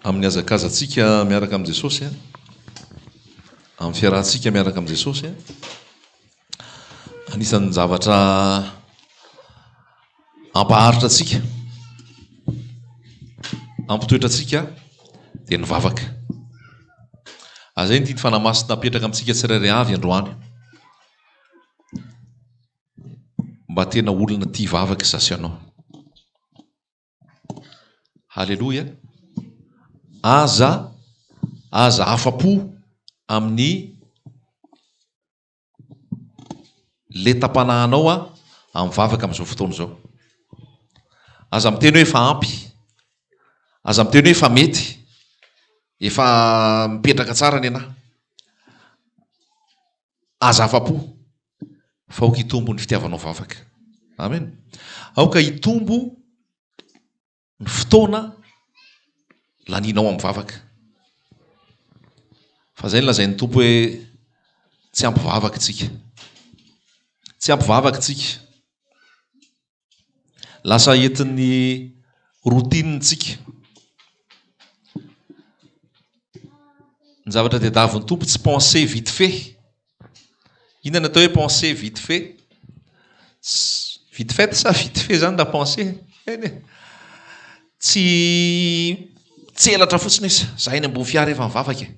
Amin'ny hazakazantsika miaraka amin'i Jesosy, amin'ny fiarahantsika miaraka amin'i Jesosy, anisan'ny zavatra hampaharitra antsika, hampitoetra antsika dia ny vavaka. Ary izay no tian'ny Fanahy Masina apetraka amintsika tsirairay avy androany. Mba tena olona tia vavaka izaho sy ianao. Haleloia! Aza, aza afa-po amin'ny lentam-panahinao amin'ny vavaka amin'izao fotoana izao. Aza miteny hoe efa ampy. Aza miteny hoe efa mety. Efa mipetraka tsara ny anà. Aza afa-po fa aoka hitombo ny fitiavanao vavaka. Amen. Aoka hitombo ny fotoana lanianao amin'ny vavaka. Fa izay no lazain'ny Tompo hoe tsy ampy vavaka isika. Tsy ampy vavaka isika. Lasa entin'ny routine tsika. Ny zavatra tadiavin'ny Tompo tsy penser vite fait. Inona no atao hoe penser vite fait? Vite fait sa vite fait zany raha penser? Eny e. Tsy tselatra fotsiny izy. Za eny ambony fiara efa mivavaka e.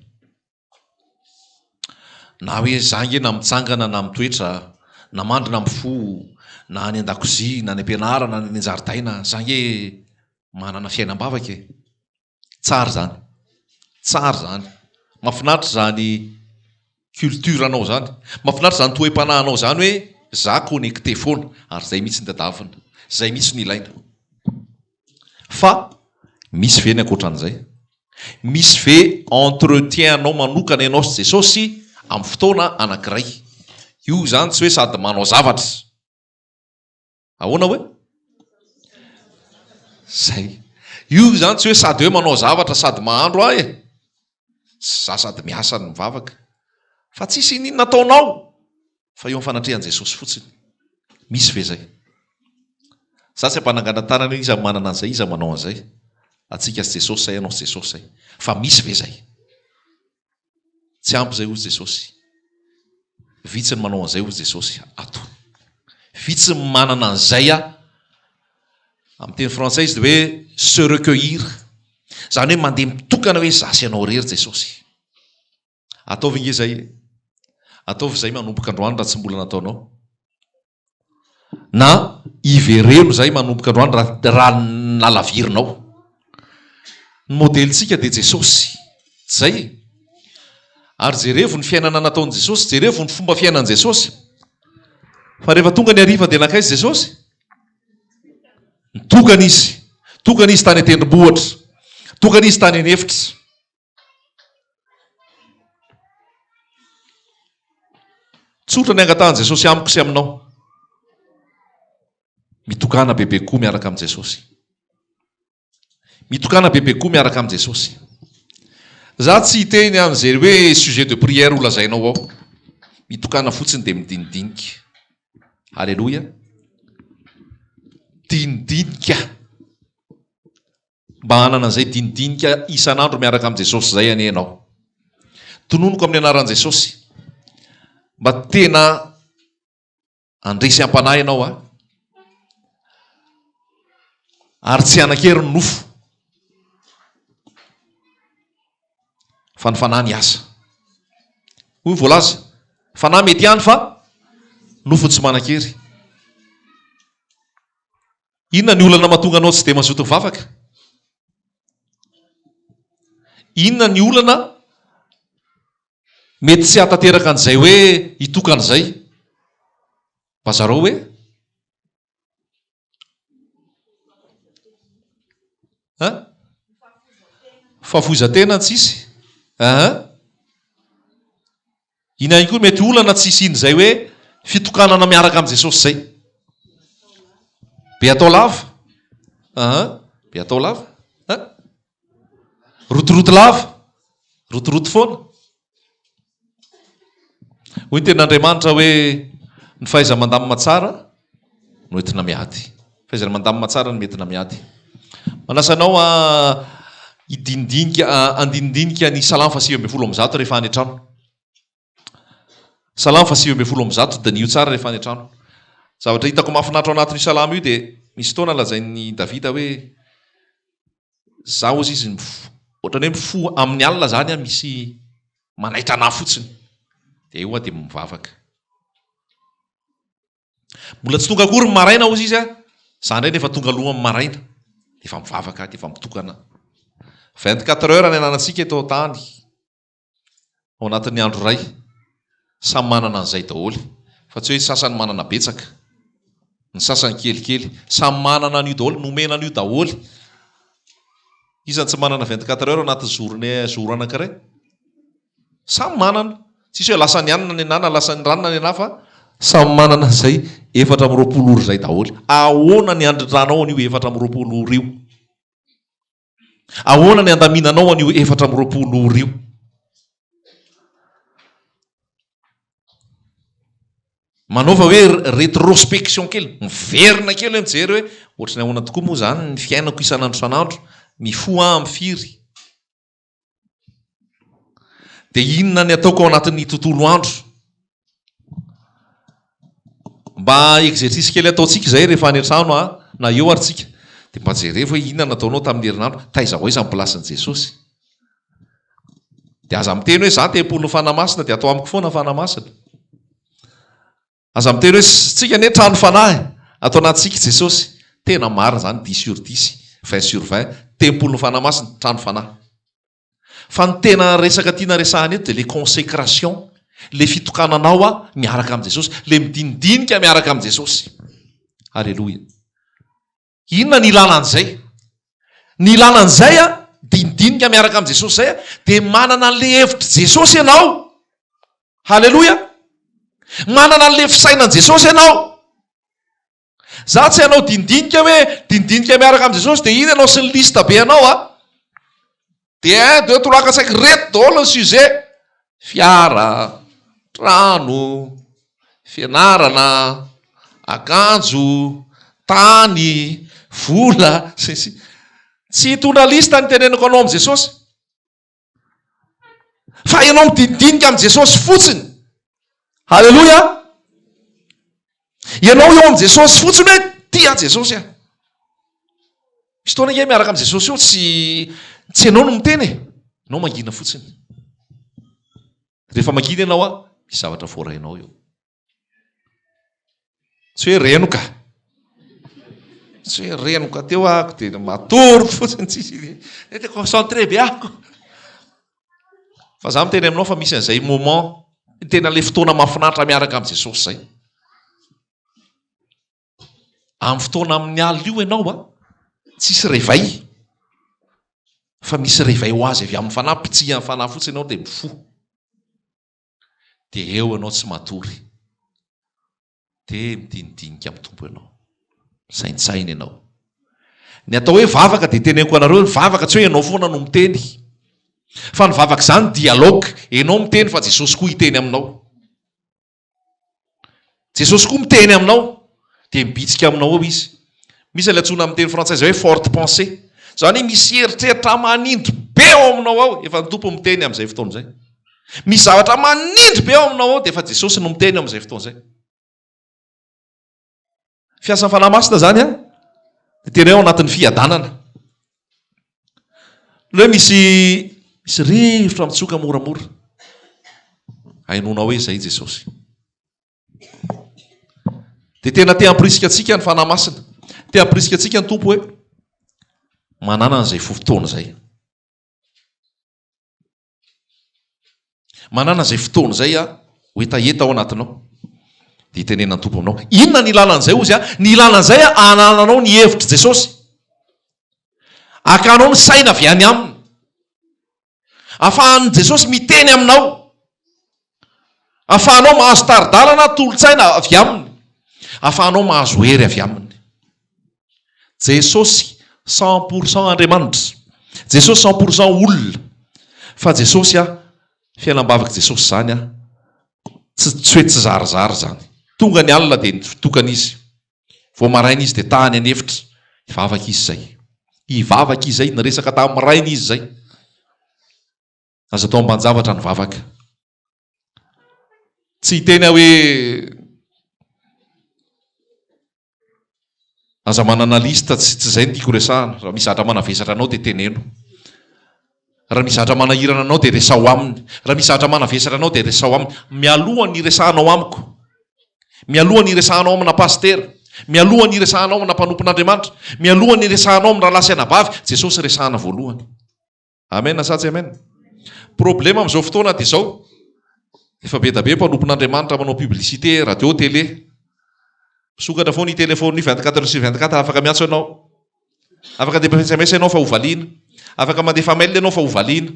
Na hoe za ange na mitsangana na mitoetra, na mandry na mifoha, na any an-dakozia, na any am-pianarana, na any an-jaridaina, za ange manana fiainam-bavaka e! Tsara izany, tsara izany, mahafinaritra izany culture anao izany, mahafinaritra izany toe-panahinao izany hoe za connecté foana, ary izay mihitsy no tadiavina, izay mihitsy no ilaina. Fa misy ve ny ankoatran'izay? Misy ve entretien anao manokana ianao sy Jesosy amin'ny fotoana anankiray? Io izany tsy hoe sady manao zavatra. Ahoana hoe? Zay. Io izany tsy hoe sady hoe manao zavatra sady mahandro aho e. Za sady miasa no mivavaka. Fa tsisy ininona ataonao fa eo amin'ny fanatrehan'i Jesosy fotsiny. Misy ve zay? Za tsy ampanangana tanana hoe iza manana an'izay, iza manao an'izay. Antsika sy Jesosy zay, anao sy Jesosy zay. Fa misy ve zay? Tsy ampy zay hoy Jesosy. Vitsy ny manao an'izay hoy Jesosy ato. Vitsy ny manana an'izay a. Amin'ny teny frantsay izy dia hoe se recueillir. Izany hoe mandeha mitokana hoe za sy ianao irery Jesosy. Ataovy ange izay e. Ataovy izay manomboka androany raha tsy mbola nataonao. Na ivereno izay manomboka androany raha raha nalavirinao. Ny modelintsika dia Jesosy. Izay e. Ary jerevo ny fiainana nataon'i Jesosy, jerevo ny fomba fiainan'i Jesosy. Fa rehefa tonga ny hariva dia nankaiza Jesosy? Nitokana izy. Tokana izy tany an-tendrombohitra. Tokana izy tany an'efitra. Tsotra ny angatahan'i Jesosy amiko sy aminao. Mitokàna bebe kokoa miaraka amin'i Jesosy. Mitokàna bebe kokoa miaraka amin'i Jesosy. Za tsy hiteny an'izay hoe sujet de prière ho lazainao ao. Mitokàna fotsiny dia midinidinika. Alléluia. Dinidinika. Mba hanana an'izay dinidinika isan'andro miaraka amin'i Jesosy izay anie ianao. Tononiko amin'ny anaran'i Jesosy. Mba tena handresy am-panahy ianao a. Ary tsy hanan-kery ny nofo. Fa ny fanahy niasa. Hoy ny voalaza, fanahy mety ihany fa nofo tsy manan-kery. Inona ny olana mahatonga anao tsy dia mazoto mivavaka? Inona ny olana mety tsy hahatanteraka an'izay hoe hitokana izay? Mba zarao hoe. Hein? Fahafoizan-tena tsisy? Hein? Inona ihany koa mety olana tsy hisian'izay hoe fitokanana miaraka amin'i Jesosy izay? Be atao lava? Aa, be atao lava? An? Rotoroto lava? Rotoroto foana? Hoy ny tenin'Andriamanitra hoe ny fahaiza-mandamina tsara no entina miady. Fahaizana mandamina tsara no entina miady. Manasa anao a. Hidinidinika, handinidinika ny Salamo faha 119 rehefa any an-trano. Salamo faha 119, diniho tsara rehefa any an-trano. Zavatra hitako mahafinaritra ao anatin'io salamo io dia misy fotoana lazain'i Davida hoe za hozy izy ohatran'ny hoe mifoha amin'ny alina zany aho misy manaitra anah fotsiny. Dia eo aho dia mivavaka. Mbola tsy tonga akory ny maraina hozy izy a, za indray nefa tonga aloha amin'ny maraina, dia efa mivavaka, dia efa mitokana. 24 heures ny ananantsika eto an-tany, ao anatin'ny andro iray. Samy manana an'izay daholo, fa tsy hoe sasany manana betsaka, ny sasany kelikely. Samy manana an'io daholo, nomena an'io daholo. Iza no tsy manana 24 heures ao anatin'ny journée, jour anankiray? Samy manana. Tsisy hoe lasan'ny anona ny anah na lasan'ny ranona ny anah fa samy manana an'izay 24 ora izay daholo. Ahoana ny handrindranao an'io 24 ora io? Ahoana ny handaminanao an'io 24 ora io? Manaova hoe rétrospection kely, miverina kely hoe mijery hoe ohatry ny ahoana tokoa moa izany ny fiainako isan'andro isan'andro, mifoha aho amin'ny firy? Dia inona ny ataoko ao anatin'ny tontolo andro? Mba exercice kely ataontsika izay rehefa any an-trano a, na eo ary tsika, dia mba jerevo hoe inona nataonao tamin'ny herinandro, taiza ho aiza ny plasin'i Jesosy. Dia aza miteny hoe za tempolin'ny Fanahy Masina dia atao amiko foana ny Fanahy Masina. Aza miteny hoe tsika anie trano fanahy ato anatintsika Jesosy. Tena marina izany dix sur dix, vingt sur vingt, tempolin'ny Fanahy Masina, trano fanahy. Fa ny tena resaka tiana resahana eto dia le consécration, le fitokananao miaraka amin'i Jesosy, le midinidinika miaraka amin'i Jesosy. Aleloia. Inona ny ilana an'izay? Ny ilana an'izay a, dinidinika miaraka amin'i Jesosy izay a, dia manana an'le hevitr'i Jesosy ianao. Haleloia! Manana an'le fisainan'i Jesosy ianao. Za tsy hanao dinidinika hoe dinidinika miaraka amin'i Jesosy dia iny ianao sy ny liste be anao a. Dia un, deux, trois, quatre, cinq, reto daholo ny sujet. Fiara, trano, fianarana, akanjo, tany, vola, sy ny sisa. Tsy hitondra liste ny teneniko anao amin'i Jesosy. Fa ianao midinidinika amin'i Jesosy fotsiny. Haleloia! Ianao eo amin'i Jesosy fotsiny hoe tia an'i Jesosy aho. Misy fotoana ange miaraka amin'i Jesosy eo tsy tsy ianao no miteny e. Ianao mangina fotsiny. Rehefa mangina ianao a, misy zavatra voarainao eo. Tsy hoe renoka. Tsy hoe renoka teo ahako dia matory fotsiny tsisy. Tena concentré be ahako. Fa za miteny aminao fa misy an'izay moment tena le fotoana mahafinaritra miaraka amin'i Jesosy zay. Amin'ny fotoana amin'ny alina io ianao a, tsisy réveil fa misy réveil ho azy avy amin'ny fanahy, pitsihan'ny fanahy fotsiny ianao dia mifoha. Dia eo ianao tsy matory. Dia midinidinika amin'ny Tompo ianao. Misaintsaina ianao. Ny atao hoe vavaka dia teneniko anareo, ny vavaka tsy hoe ianao foana no miteny. Fa ny vavaka izany dialogue, ianao miteny fa Jesosy koa hiteny aminao. Jesosy koa miteny aminao, dia mibitsika aminao eo Izy. Misy ilay antsoina amin'ny teny frantsay izay hoe forte pensée. Izany hoe misy eritreritra manindry be ao aminao ao, efa ny Tompo miteny amin'izay fotoana izay. Misy zavatra manindry be ao aminao ao, dia efa Jesosy no miteny amin'izay fotoana izay. Fiasan'ny Fanahy Masina izany an, dia tena hoe ao anatin'ny fiadanana. Ilay hoe misy misy rivotra mitsoka moramora. Hainoanao hoe izay Jesosy. Dia tena te hampirisika antsika ny Fanahy Masina. Te hampirisika antsika ny Tompo hoe manana an'izay fotoana izay. Manana izay fotoana izay aho, ho hetaheta ao anatinao. Dia hitenenan'ny Tompo aminao. Inona ny ilana an'izay hozy aho? Ny ilana an'izay aho, hanananao ny hevitr'i Jesosy. Hakanao ny saina avy any aminy. Afahan'i Jesosy miteny aminao. Afahanao mahazo tari-dalana, tolo-tsaina avy aminy. Afahanao mahazo hery avy aminy. Jesosy 100% Andriamanitra. Jesosy 100% olona. Fa Jesosy a, fiainam-bavak'i Jesosy izany a, tsy tsy hoe tsy zarizary izany. Tonga ny alina dia nitokana izy. Vao maraina izy dia tany an'efitra, hivavaka izy izay. Hivavaka izy izay, niresaka tamin'ny Rainy izy izay. Aza atao ambanin-javatra ny vavaka. Tsy hiteny aho hoe aza manana liste, tsy tsy izay no tiako resahana. Raha misy zavatra manavesatra anao dia teneno. Raha misy zavatra manahirana anao dia resaho aminy. Raha misy zavatra manavesatra anao dia resaho aminy. Mialoha ny hiresahanao amiko. Mialoha ny hiresahanao amina pasitera. Mialoha ny hiresahanao amina mpanompon'Andriamanitra. Mialoha ny hiresahanao amin'ny rahalahy sy anabavy, Jesosy resahana voalohany. Amen sa tsy amen? Problème amin'izao fotoana dia izao, efa be da be mpanompon'Andriamanitra manao publicité, radio, télé. Misokatra foana io téléphone io 24 heures sur 24, afaka miantso ianao. Afaka andefa sms ianao fa hovaliana. Afaka mandefa mail ianao fa hovaliana.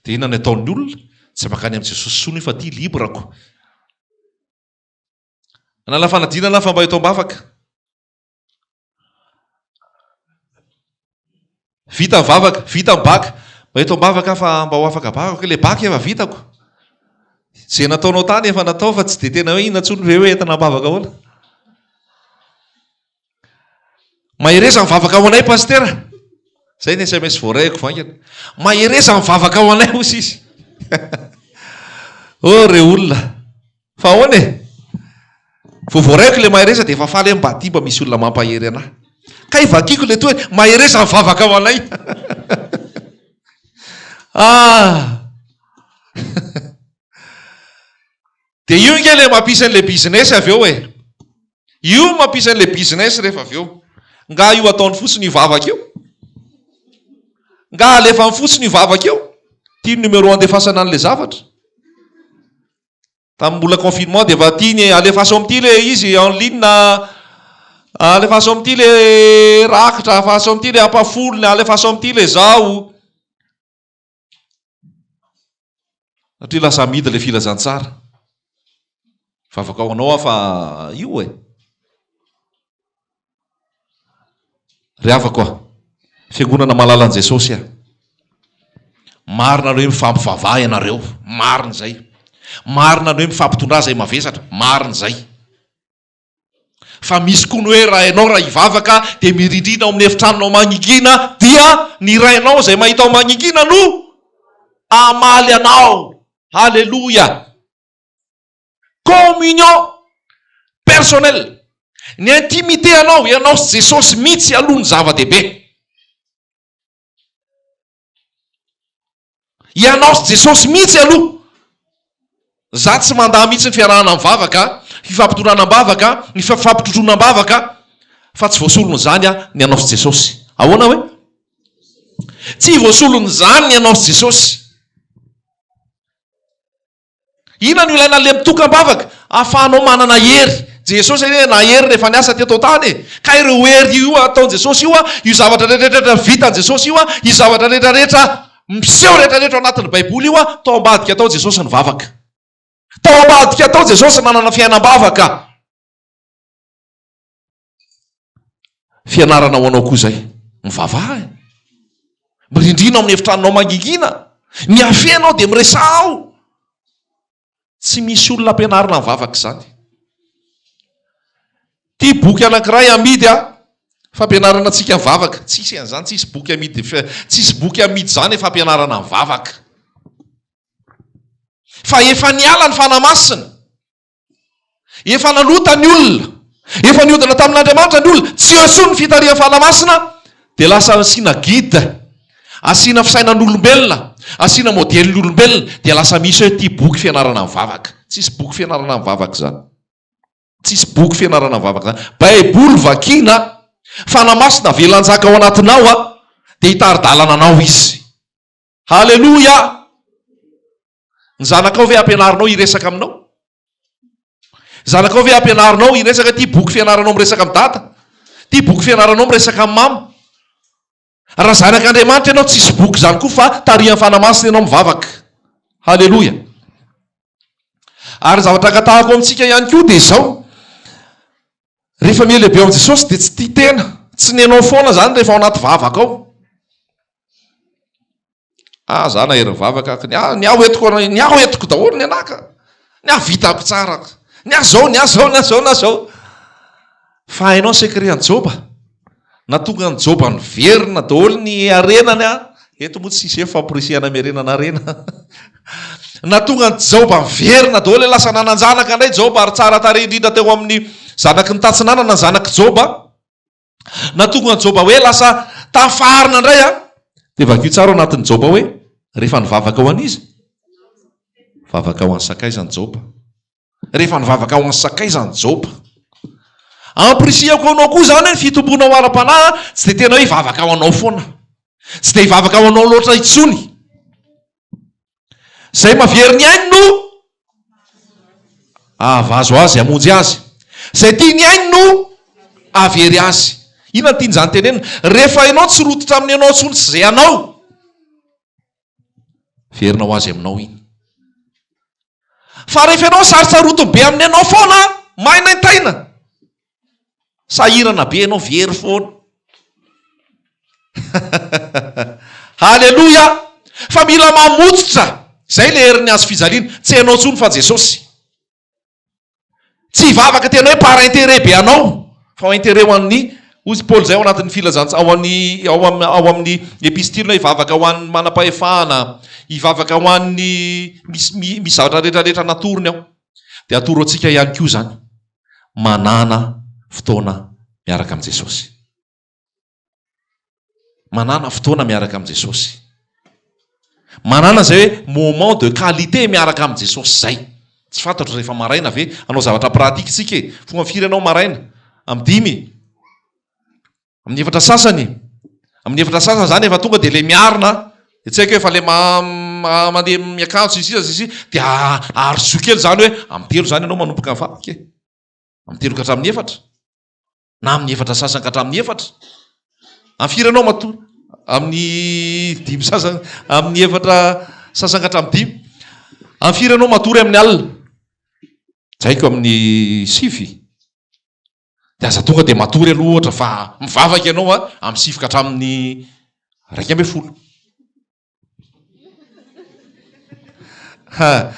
Dia inona no ataon'ny olona? Tsy mankany amin'i Jesosy intsony io fa ity libre-ko. Hanala fanadinana aho fa mba eto am-bavaka. Vita ny vavaka, vita ny baka. Mba eto am-bavaka aho fa mba ho afaka baka. Ilay baka efa vitako. Izay nataonao tany efa natao fa tsy dia tena hoe inona intsony ve hoe entina am-bavaka ahoana. Mahereza mivavaka ho anay Pasitera. Zay ny sms voaraiko vaingana. Mahereza mivavaka ho anay hoy izy. Oh re olona. Fa ahoana e? Vao voaraiko le mahereza dia efa faly aho mba aty mba misy olona mampahery anahy. Kay vakiko le toa hoe mahereza mivavaka ho anay. Ah! Dia io nge le mampisy an'le business avy eo e. Io mampisy an'le business rehefa avy eo. Nga io ataony fotsiny io vavaka io? Nga alefany fotsiny io vavaka io? Ty numéro andefasana an'le zavatra. Tamin'ny mbola confinement dia efa ty ny alefaso amin'ity le izy en ligne, alefaso amin'ity le rakitra, alefaso amin'ity le ampafolony, alefaso amin'ity le zao. Satria lasa amidy ilay filazantsara. Vavaka ho anao aho fa io e. Ry havako a, fiangonana malala an'i Jesosy a. Marina ny hoe mifampivavaha ianareo, marina izay. Marina ny hoe mifampitondrà izay mavesatra, marina izay. Fa misy koa ny hoe raha ianao raha hivavaka dia mirindrina ao amin'ny efitranonao mangingina dia ny Rainao izay mahita ao mangingina no hamaly anao. Haleloia! Communion personnelle. Ny intimité anao, ianao sy Jesosy mihitsy aloha no zava-dehibe. Ianao sy Jesosy mihitsy aloha. Za tsy mandà mihitsy ny fiarahana mivavaka, fifampitondrana am-bavaka, ny fifampitrotroana am-bavaka, fa tsy voasolon'izany ny anao sy Jesosy. Ahoana hoe? Tsy voasolon'izany ny anao sy Jesosy. Inona no ilaina an'ilay mitokam-bavaka? Ahafahanao manana hery. Jesosy anie nahery rehefa niasa teto an-tany e. Ka ireo hery io ataon'i Jesosy io, io zavatra rehetrarehetra vitan'i Jesosy io, io zavatra rehetrarehetra miseho rehetrarehetra ao anatin'ny Baiboly io, tao ambadika tao Jesosy nivavaka. Tao ambadika tao Jesosy nanana fiainam-bavaka. Fianarana ho anao koa izay. Mivavaha e. Mirindrina ao amin'ny efitranonao mangingina. Miafena ao dia miresaha ao. Tsy misy olona ampianarina mivavaka izany. Ity boky anankiray amidy a, fampianarana antsika mivavaka. Tsisy an'izany, tsisy boky amidy, tsisy boky amidy izany e fampianarana mivavaka. Fa efa niala ny Fanahy Masina. Efa nanota ny olona, efa niodina tamin'Andriamanitra ny olona, tsy eo intsony ny fitarihan'ny Fanahy Masina, dia lasa asiana guide, asiana fisainan'olombelona, asiana modelin'ny olombelona, dia lasa misy hoe ity boky fianarana mivavaka. Tsisy boky fianarana mivavaka izany. Tsisy boky fianarana mivavaka izany. Baiboly vakiana, Fanahy Masina avela hanjaka ao anatinao, dia hitari-dalana anao Izy. Haleloia! Ny zanakao ve ampianarinao hiresaka aminao? Zanakao ve ampianarinao hiresaka ity boky fianaranao miresaka amin'i dada? Ity boky fianaranao miresaka amin'i mama? Raha zanak'Andriamanitra ianao tsisy boky izany koa fa tarihan'ny Fanahy Masina ianao mivavaka. Haleloia. Ary ny zavatra angatahako amintsika ihany koa dia izao, rehefa miha-lehibe ao amin'i Jesosy dia tsy tia tena, tsy ny anao foana izany rehefa ao anaty vavaka ao. Ah za nahery nivavaka ka, ny ahy ny ahy hoentiko ny ahy hoentiko daholo ny anah ka, ny ahy vitako tsara ka, ny ahy zao ny ahy zao ny ahy zao ny ahy zao. Fa hainao ny secret an'i Joba? Nahatonga an'i Joba niverina daholo ny harenany an! Eto moa tsisy hoe famporisihana hamerenana harena. Nahatonga an'i Joba niverina daholo hoe lasa nanan-janaka indray Joba ary tsara tarehy indrindra teo amin'ny zanaky ny tatsinanana ny zanak'i Joba. Nahatonga an'i Joba hoe lasa tafarina indray an! Dia vakio tsara ao anatin'i Joba hoe rehefa nivavaka ho an'iza? Vavaka ho an'ny sakaizany Joba. Rehefa nivavaka ho an'ny sakaizany Joba. Ampirisihako anao koa izany hoe ny fitomboanao ara-panahy tsy dia tena hoe hivavaka ho anao foana. Tsy dia hivavaka ho anao loatra intsony. Izay mavery ny ainy no ahavazo azy, hamonjy azy. Izay tia ny ainy no hahavery azy. Inona no tian'izany tenenina? Rehefa ianao tsy rototra amin'ny anao intsony sy izay anao, Verina ho azy aminao iny. Fa rehefa ianao sarotsarotiny be amin'ny anao foana, mainaintaina, sahirana be ianao, very foana. Haleloia! Fa mila mamotsitra. Izay ilay herin'ny hazo fijaliana. Tsy ianao intsony fa Jesosy. Tsy hivavaka tena hoe par intérêt be anao fa ho intérêt ho an'ny, hoy Paoly izay ao anatin'ny filazantsa ao amin'ny ao amin'ny ao amin'ny epistily hoe hivavaka ho an'ny manam-pahefana, hivavaka ho an'ny misy misy zavatra rehetra rehetra natorony ao. Dia atoro antsika ihany koa izany, manàna fotoana miaraka amin'i Jesosy. Manàna fotoana miaraka amin'i Jesosy. Manàna izay hoe moment de qualité miaraka amin'i Jesosy izay. Tsy fantatro rehefa maraina ve hanao zavatra pratique isika e. Fomba firy ianao maraina? Amin'ny dimy? Amin'ny efatra sasany? Amin'ny efatra sasany izany efa tonga dia ilay miarina dia tsy haiko hoe efa ilay mandeha miakanjo sy ny sisa sy ny sisa dia arosoy kely izany hoe amin'ny telo izany ianao manomboka mivavaka e. Amin'ny telo ka hatramin'ny efatra. Na amin'ny efatra sasany ka hatramin'ny efatra. Amin'ny firy ianao matoa? Amin'ny dimy sasany, amin'ny efatra sasany ka hatramin'ny dimy. Amin'ny firy ianao matory amin'ny alina? Tsy haiko, amin'ny sivy. Dia aza tonga dia matory aloha ohatra fa mivavaka ianao a, amin'ny sivy ka hatramin'ny 11. Ha,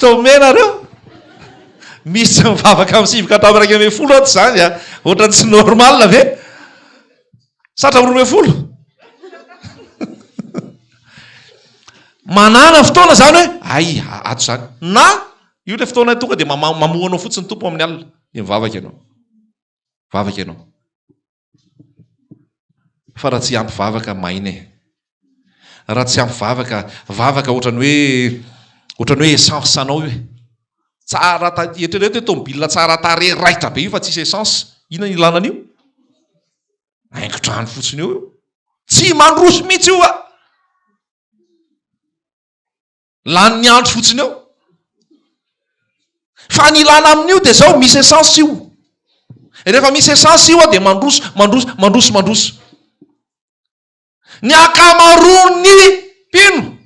tome nareo? Misy tsy mivavaka amin'ny sivy ka hatramin'ny 11 ato izany a! Ohatran'ny tsy normal ve? Sa hatramin'ny 12? Manana fotoana izany hoe ay, ato izany. Na io ilay fotoana tonga dia mamoha anao fotsiny ny Tompo amin'ny alina, dia mivavaka ianao. Mivavaka ianao. Fa raha tsy ampy vavaka maina e. Raha tsy ampy vavaka, vavaka ohatran'ny hoe ohatran'ny hoe essence anao io e. Tsara ta- eritrereto hoe tomobile tsara tarehy raitra be io fa tsisy essence, inona no ilana an'io? Haingon-trano fotsiny eo io. Tsy mandroso mihitsy io a! Lany ny andro fotsiny eo. Fa ny ilana amin'io dia zao, misy essence io. Rehefa misy essence io dia mandroso, mandroso, mandroso, mandroso. Ny ankamaroan'ny mpino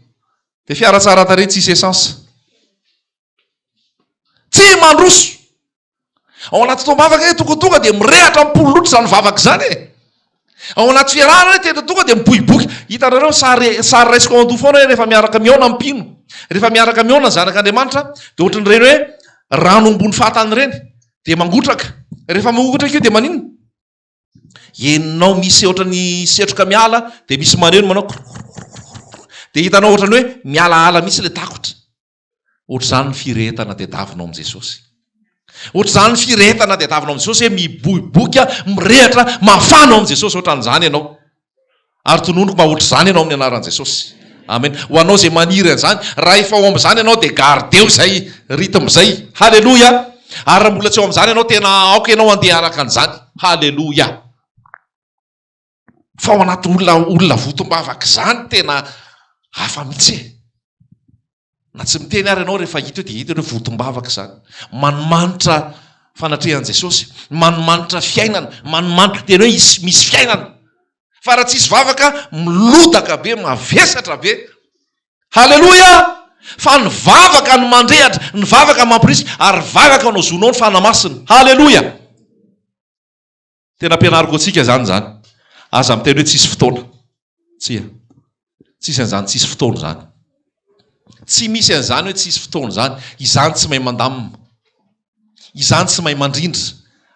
dia fiara tsara tarehy tsisy essence. Tsy mandroso. Ao anaty fotoam-bavaka e, tonga tonga dia mirehatra am-polo loatra izany vavaka izany e. Ao anaty fiarahana e, tena tonga dia miboiboika. Hitanareo ny sary, sary raisiko ao an-doha foana hoe rehefa miaraka mihaona ny mpino, rehefa miaraka mihaona ny zanak'Andriamanitra, dia ohatran'ireny hoe rano ambony fatana ireny, dia mangotraka. Rehefa mangotraka io dia maninona? Henonao misy ohatran'ny setroka miala, dia misy maneno manao krrkrkrkrk, dia hitanao ohatran'ny hoe mialaala mihitsy ilay takotra. Ohatr'izany ny firehetana tadiavinao amin'i Jesosy. Ohatr'izany ny firehetana tadiavinao amin'i Jesosy hoe miboiboika, mirehatra, mafana ao amin'i Jesosy ohatran'izany ianao. Ary tononiko mba ohatr'izany ianao amin'ny anaran'i Jesosy. Amen. Ho anao izay maniry an'izany, raha efa ao amin'izany ianao dia gardeo izay rythme izay. Haleloia. Ary raha mbola tsy ao amin'izany ianao, tena aoka ianao handeha araka an'izany. Haleloia. Fa ao anaty olona olona votom-bavaka izany tena hafa mihitsy e. Na tsy miteny ary ianao rehefa hita eo dia hita eo hoe votom-bavaka izany. Manimanitra fanatrehan'i Jesosy, manimanitra fiainana, manimanitra tena hoe hisy misy fiainana. Fa raha tsisy vavaka milodaka be, mavesatra be. Haleloia! Fa ny vavaka no mandrehatra, ny vavaka mampirisika ary vavaka no azoanao ny Fanahy Masina. Haleloia! Tena ampianariko antsika izany izany. Aza miteny hoe tsisy fotoana. Tsia. Tsisy an'izany tsisy fotoana izany. Tsy misy an'izany hoe tsisy fotoana izany. Izany tsy mahay mandamina. Izany tsy mahay mandrindra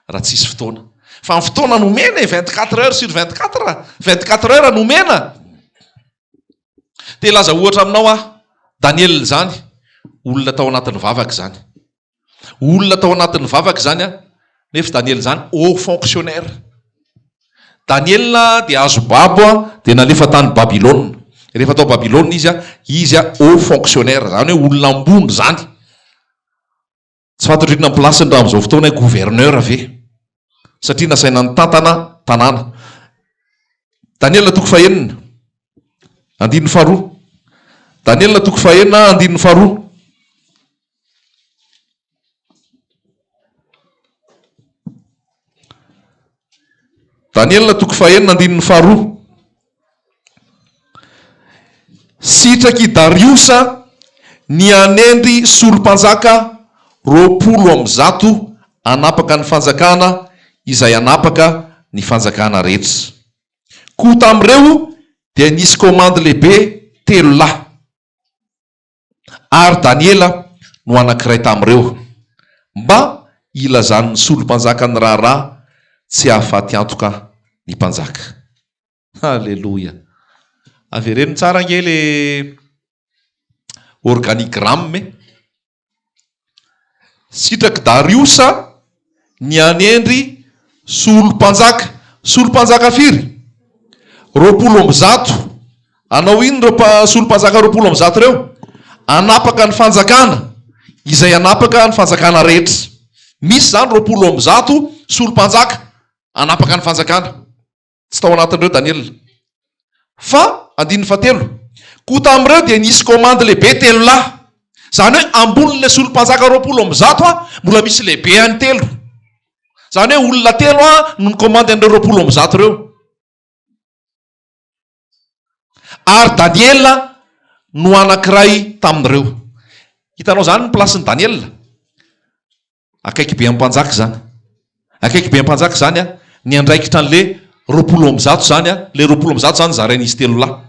raha tsisy fotoana. Fa ny fotoana nomena e, 24 heures sur 24, 24 heures nomena. Te hilaza ohatra aminao aho, Daniel izany, olona tao anatin'ny vavaka izany. Olona tao anatin'ny vavaka izany an, nefa Daniel izany haut fonctionnaire. Daniel dia azo babo dia nalefa tany Babylona. Rehefa tao Babylona izy, izy haut fonctionnaire, izany hoe olona ambony izany. Tsy fantatro inona ny place-ny raha amin'izao fotoana hoe gouverneur ve? Satria nasaina nitantana tanàna. Daniela toko fahenina, andininy faharoa. Daniela toko fahenina, andininy faharoa. Daniela toko fahenina andininy faharoa. Sitrak'i Dariosa ny hanendry solom-panjaka 120 hanapaka ny fanjakana izay hanapaka ny fanjakana rehetra. Koa tamin'ireo dia nisy komandy lehibe telo lahy. Ary Daniela no anankiray tamin'ireo, mba hilazan'ny solom-panjaka ny raharaha tsy hahafaty antoka ny mpanjaka. Aleloia! Avereno tsara ange le organigramme e! Sitrak'i Dariosa ny hanendry solom-panjaka. Solom-panjaka firy? 120. Hanao inona ireo solom-panjaka 120 ireo? Hanapaka ny fanjakana, izay hanapaka ny fanjakana rehetra. Misy izany 120 solom-panjaka hanapaka ny fanjakana. Tsy tao anatin'ireo Daniela. Fa, andininy fahatelo, Koa tamin'ireo dia nisy komandy lehibe telo lahy. Izany hoe ambonin'ilay solom-panjaka 120 mbola misy lehibe any telo. Izany hoe olona telo no nikomandy an'ireo 120 ireo. Ary Daniela no anankiray tamin'ireo. Hitanao izany ny plasin'i Daniela? Akaiky be amin'ny mpanjaka izany. Akaiky be amin'ny mpanjaka izany an, ny andraikitra an'le 120 izany an, le 120 izany zarain'izy telo lahy.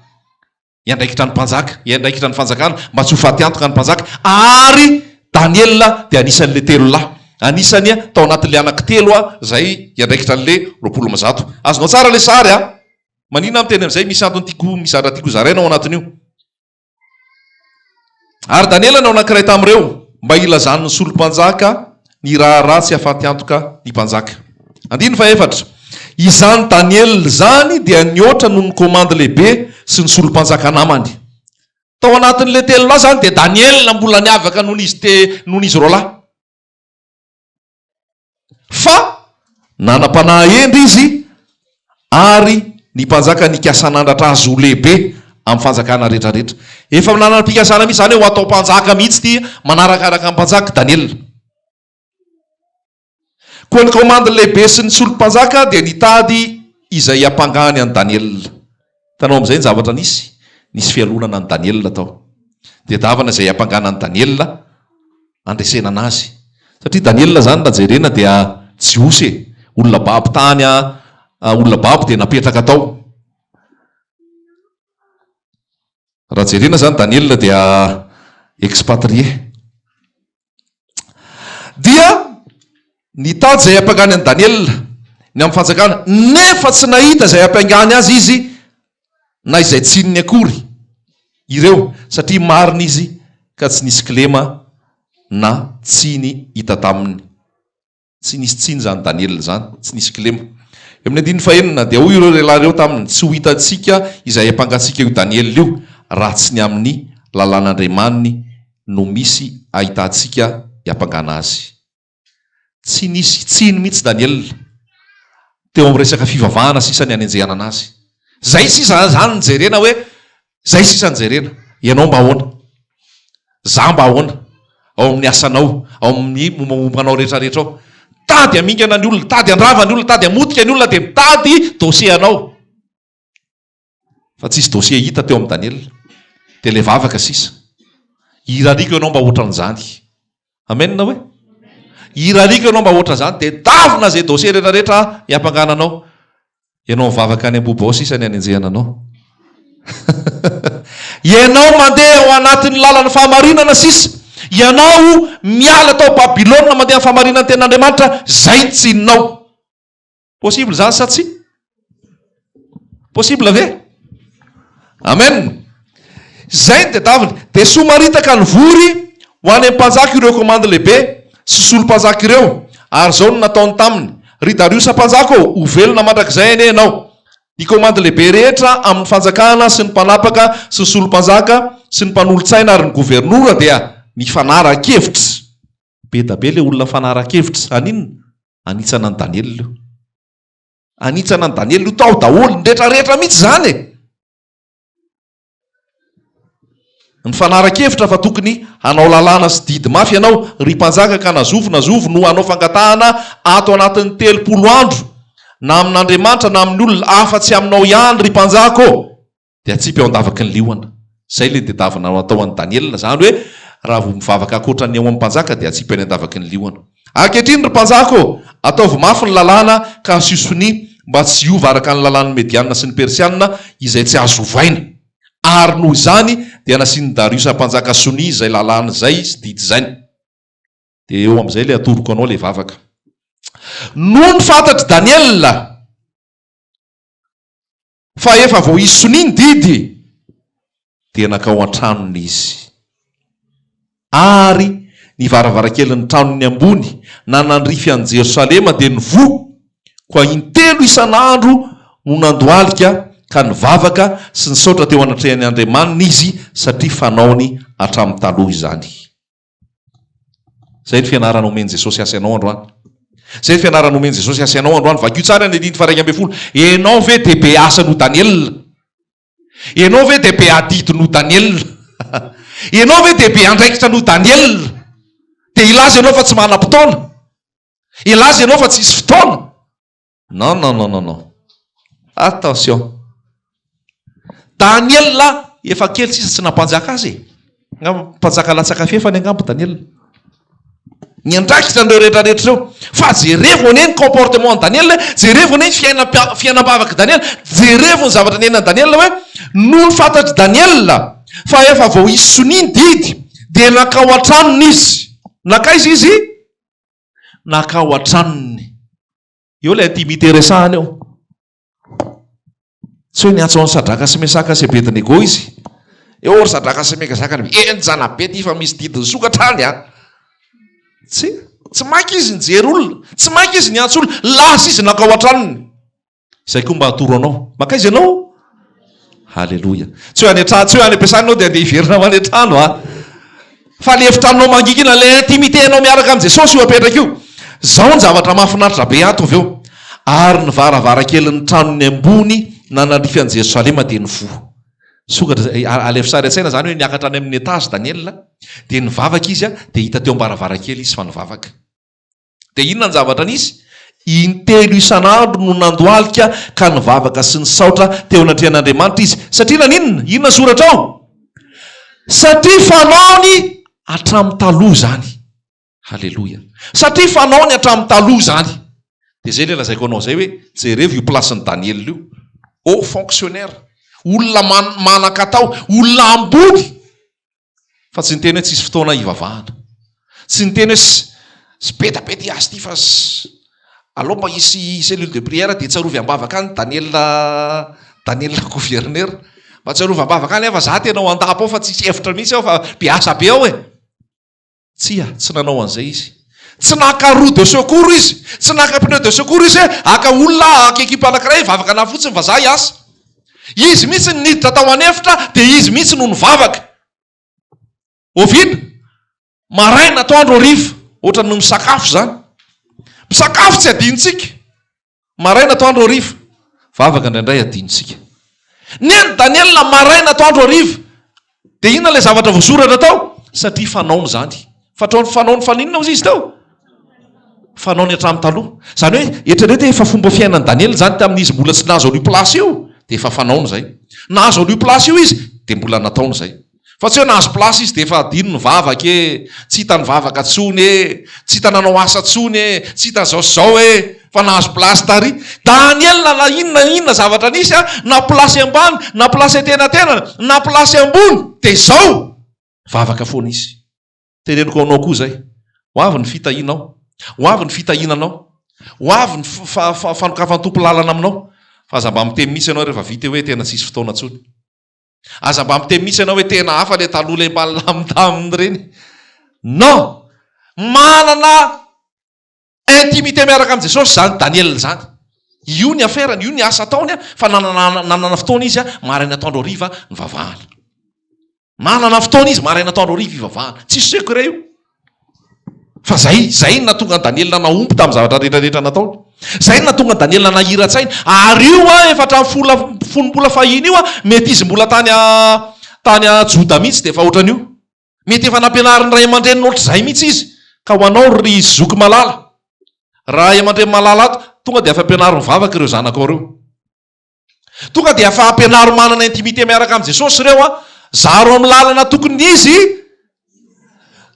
Hiandraikitra ny mpanjaka, hiandraikitra ny fanjakana mba tsy ho faty antoka ny mpanjaka. Ary Daniela dia anisan'le telo lahy. Anisany tao anatin'le anankitelo izay hiandraikitra an'le 120. Azonao tsara le sary an! Maninona aho miteny amin'izay? Misy antony tiako, misy zavatra tiako hozaraina ao anatin'io. Ary Daniela no anankiray tamin'ireo, mba hilazan'ny solom-panjaka ny raharaha tsy hahafaty antoka ny mpanjaka. Andininy fahefatra. Izany Daniela izany dia nihoatra noho ny komandy lehibe sy ny solom-panjaka namany. Tao anatin'ilay telo lahy izany dia Daniela mbola niavaka noho izy te, noho izy roalahy. Fa nanam-panahy hendry izy, ary ny mpanjaka nikasa hanandratra azy ho lehibe amin'ny fanjakana rehetrarehetra. Efa nanana fikasana mihitsy izany hoe ho atao mpanjaka mihitsy ity manarakaraka ny mpanjaka Daniela. Koa ny kaomandy lehibe sy ny solom-panjaka dia nitady izay hiampangany an'i Daniela. Hitanao amin'izay ny zavatra nisy? Nisy fialonana an'i Daniela tao. Tadiavana izay hiampangana an'i Daniela handresena anazy. Satria Daniela izany raha jerena dia Jiosy e! Olona babo tany olona babo dia napetraka tao. Raha jerena izany Daniela dia expatrié. Dia nitady izay hampiangany an'i Daniela ny amin'ny fanjakana, nefa tsy nahita izay hampiangany azy izy na izay tsininy akory ireo, satria marina izy ka tsy nisy kilema na tsiny hita taminy. Tsy nisy tsiny izany Daniela izany, tsy nisy kilema. Eo amin'ny andininy fahenina, dia hoy ireo lehilahy ireo taminy, Tsy ho hitantsika izay hampangatsiaka io Daniela io, raha tsy ny amin'ny lalàn'Andriamaniny no misy ahitantsika hiampangana azy. Tsy nisy tsiny mihitsy Daniela, teo amin'ny resaka fivavahana sisa ny hanenjehana anazy. Izay sisa izany no jerena hoe, izay sisa no jerena. Ianao mba ahoana? Za mba ahoana? Ao amin'ny asanao, ao amin'ny mombamomba anao rehetrarehetra ao. Tady hamingana ny olona, tady handrava ny olona, tady hamotika ny olona dia mitady dossier anao. Fa tsisy dossier hita teo amin'i Daniela. Dia ilay vavaka sisa. Irariako ianao mba hoatran'izany. Amen hoe? Irariako ianao mba hoatran'izany. Dia davina izay dossier rehetrarehetra hiampangana anao. Ianao mivavaka any Ambohibao sisa ny hanenjehana anao. Ianao mandeha ao anatin'ny lalan'ny fahamarinana sisa. Ianao miala tao Babylona mandeha amin'ny fahamarinan'ny tenin'Andriamanitra, izay ny tsininao. Possible zany sa tsia? Possible ve? Amen. Izay ny tedaviny. Dia somaritaka nivory ho any amin'ny mpanjaka ireo komandy lehibe sy solo-mpanjaka ireo, ary izao no nataony taminy, Ry Dariosa mpanjaka ô, ho velona mandrakizay anie ianao. Ny komandy lehibe rehetra amin'ny fanjakana sy ny mpanapaka sy ny solo-mpanjaka sy ny mpanolo-tsaina ary ny governora dia mifanara-kevitra. Be da be ilay olona mifanara-kevitra. Haninona? Hanitsana an'i Daniela io. Hanitsana an'i Daniela io tao daholo, ny rehetrarehetra mihitsy izany e! Nifanara-kevitra fa tokony hanao lalàna sy didy mafy ianao, ry mpanjaka, ka na zovy na zovy no hanao fangatahana ato anatin'ny 30 andro, na amin'Andriamanitra na amin'ny olona, afa-tsy aminao ihany, ry mpanjaka ô! Dia atsipy ao an-davaky ny liona. Izay ilay tedavina natao an'i Daniela, izany hoe raha vao mivavaka ankoatra ny ao amin'ny mpanjaka dia atsipy any an-davaky ny liona. Ankehitriny, ry mpanjaka ô, ataovy mafy ny lalàna ka asio sonia mba tsy hiova araka ny lalàn'ny Mediana sy ny Persiana izay tsy azo ovaina. Ary noho izany dia nasian'i Dariosa mpanjaka sonia izay lalàna izay sy didy izay. Dia eo amin'izay ilay atoroko anao ilay vavaka. Nony fantatr'i Daniela. Fa efa voaisy sonia ny didy, dia nankao an-tranony izy. Ary ny varavarankelin'ny tranony ambony nanandrify an'i Jerosalema dia nivoha, koa intelo isan'andro no nandohalika ka nivavaka sy nisaotra teo anatrehan'ny Andriamaniny izy, satria fanaony hatramin'ny taloha izany. Izay ny fianarana omen'i Jesosy ahy sy anao androany. Izay ny fianarana omen'i Jesosy ahy sy anao androany. Vakio tsara ny andininy faha 11. Ianao ve dia be asa noho Daniela? Ianao ve dia be adidy noho Daniela? Ianao ve dia be andraikitra noho Daniela? Dia hilaza ianao fa tsy manam-potoana? Hilaza ianao fa tsisy fotoana? Non non non non non. Attention. Daniel efa kely sisa tsy nampanjaka azy e. Angamba mpanjaka latsaka fefany angamba Daniel. Niandraikitra an'ireo rehetra rehetra ireo. Fa jerevo anie ny comportement an'i Daniel, jerevo anie ny fiainam fiainam-bavak'i Daniel, jerevo ny zavatra niainan'i Daniel hoe nony fantatr'i Daniel fa efa vao hisy sonia ny didy dia nankao an-tranony izy. Nankaiza izy? Nankao an-tranony. Eo ilay intimité resahana eo. Tsy hoe niantso an'i Sadraka sy Mesaka sy Abednego izy. Eo ry Sadraka sy Mesaka, henjana be ty fa misy didy nisokatra any a. Tsy, tsy maika izy nijery olona, tsy maika izy niantso olona, lasa izy nankao an-tranony. Izay koa mba atoro anao. Mankaiza ianao? Haleloia. Tsy hoe any an-trano, tsy hoe any am-piasana ianao dia andeha hiverina ho any an-trano a. Fa le efitranonao mangingina, le intimité anao miaraka amin'i Jesosy io apetraka io. Zao ny zavatra mahafinaritra be ato avy eo. Ary ny varavarankelin'ny tranony ambony nanandrify an'i Jerosalema dia nivoha. Sokatra, alefa sary an-tsaina izany hoe niakatra any amin'ny étage Daniela, dia nivavaka izy, dia hita teo am-baravarankely izy fa nivavaka. Dia inona ny zavatra nisy? Intelo isan'andro no nandohalika ka nivavaka sy nisaotra teo anatrehan'Andriamanitra izy. Satria naninona? Inona ny soratra ao? Satria fanaony hatramin'ny taloha izany. Haleloia. Satria fanaony hatramin'ny taloha izany. Dia izay ilay lazaiko anao izay hoe jerevo io place-n'i Daniela io. Haut fonctionnaire. Olona manan-katao, olona ambony. Fa tsy niteny hoe tsisy fotoana hivavahana. Tsy niteny hoe sy be da be ty azy ty fa aleo mba hisy cellule de prière dia tsarovy am-bavaka any Daniel Daniel gouverneur. Mba tsarovy am-bavaka any aho fa za tena ao an-dapa ao fa tsisy hevitra mihitsy aho fa be asa be ao e. Tsia, tsy nanao an'izay izy. Tsy naka roue de secours izy. Tsy naka pneu de secours izy hoe haka olona haka équipe anankiray hivavaka anahy fotsiny fa za hiasa. Izy mihitsy no niditra tao an'efitra dia izy mihitsy no nivavaka. Oviana? Maraina, atoandro, hariva. Ohatran'ny misakafo izany. Misakafo tsy adinontsika. Maraina, atoandro, hariva. Vavaka indraindray adinontsika. Neny Daniela maraina, atoandro, hariva. Dia inona ilay zavatra voasoratra tao? Satria fanaony izany. Fatrao fanaony faninona hozy izy teo? Fanaony hatramin'ny taloha. Izany hoe eritrereto hoe efa fomba fiainan'i Daniela izany tamin'izy mbola tsy nahazo an'io place io, dia efa fanaony izay. Nahazo an'io place io izy, dia mbola nataony izay. Fa tsy hoe nahazo place izy dia efa adino ny vavaka e, tsy hita nivavaka tsony e, tsy hita nanao asa tsony e, tsy hita zao sy zao e, fa nahazo place tary. Daniel na inona na inona zavatra nisy a, na place ambany, na place antenatenany, na place ambony, dia zao! Vavaka foana izy. Teneniko aminao koa izay. Ho avy ny fitahianao. Ho avy ny fitahiana anao. Ho avy ny fanokafan'ny Tompo lalana aminao, fa aza mba miteny mihitsy ianao rehefa vita eo hoe tena tsisy fotoana intsony. Aza mba miteny mihitsy ianao hoe tena hafa ilay taloha ilay mba nilamindamina ireny. Non! Manana intimité miaraka amin'i Jesosy izany Daniel izany. Io ny affaire-ny, io ny asa ataony fa nanana nanana fotoana izy maraina atoandro hariva nivavahana. Manana fotoana izy maraina atoandro hariva ivavahana. Tsisy secret io. Fa zay, zay no nahatonga an'i Daniela nahomby tamin'ny zavatra rehetra rehetra nataony. Zay no nahatonga an'i Daniela nahira-tsaina. Ary io an, efa hatramin'ny fola, fony mbola fahiny io an, mety izy mbola tany a, tany a Joda mihitsy dia efa ohatran'io. Mety efa nampianarin'ny ray aman-dreniny ohatr'izay mihitsy izy. Ka ho anao ry zoky malala, ray aman-dreny malala ato, tonga dia efa ampianaro mivavaka ireo zanakao ireo. Tonga dia efa ampianaro manana intimité miaraka amin'i Jesosy ireo an, zaro amin'ny lalana tokony izy,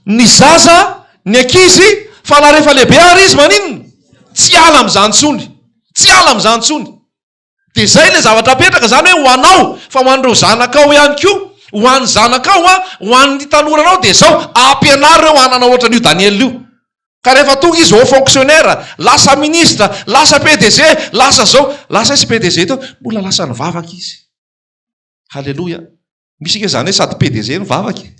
ny zaza, ny ankizy, fa na rehefa lehibe ary izy maninona? Tsy hiala amin'izany intsony, tsy hiala amin'izany intsony. Dia izay ilay zavatra apetraka izany hoe ho anao, fa ho an'ireo zanakao ihany koa, ho an'ny zanakao an, ho an'ny tanoranao dia izao, ampianaro ireo hanana ohatran'io Daniel io. Ka rehefa tonga izy haut fonctionnaire, lasa ministre, lasa PDG, lasa zao, lasa izy PDG teo, mbola lasa nivavaka izy. Haleloia. Misy ange zany hoe sady PDG nivavaka e.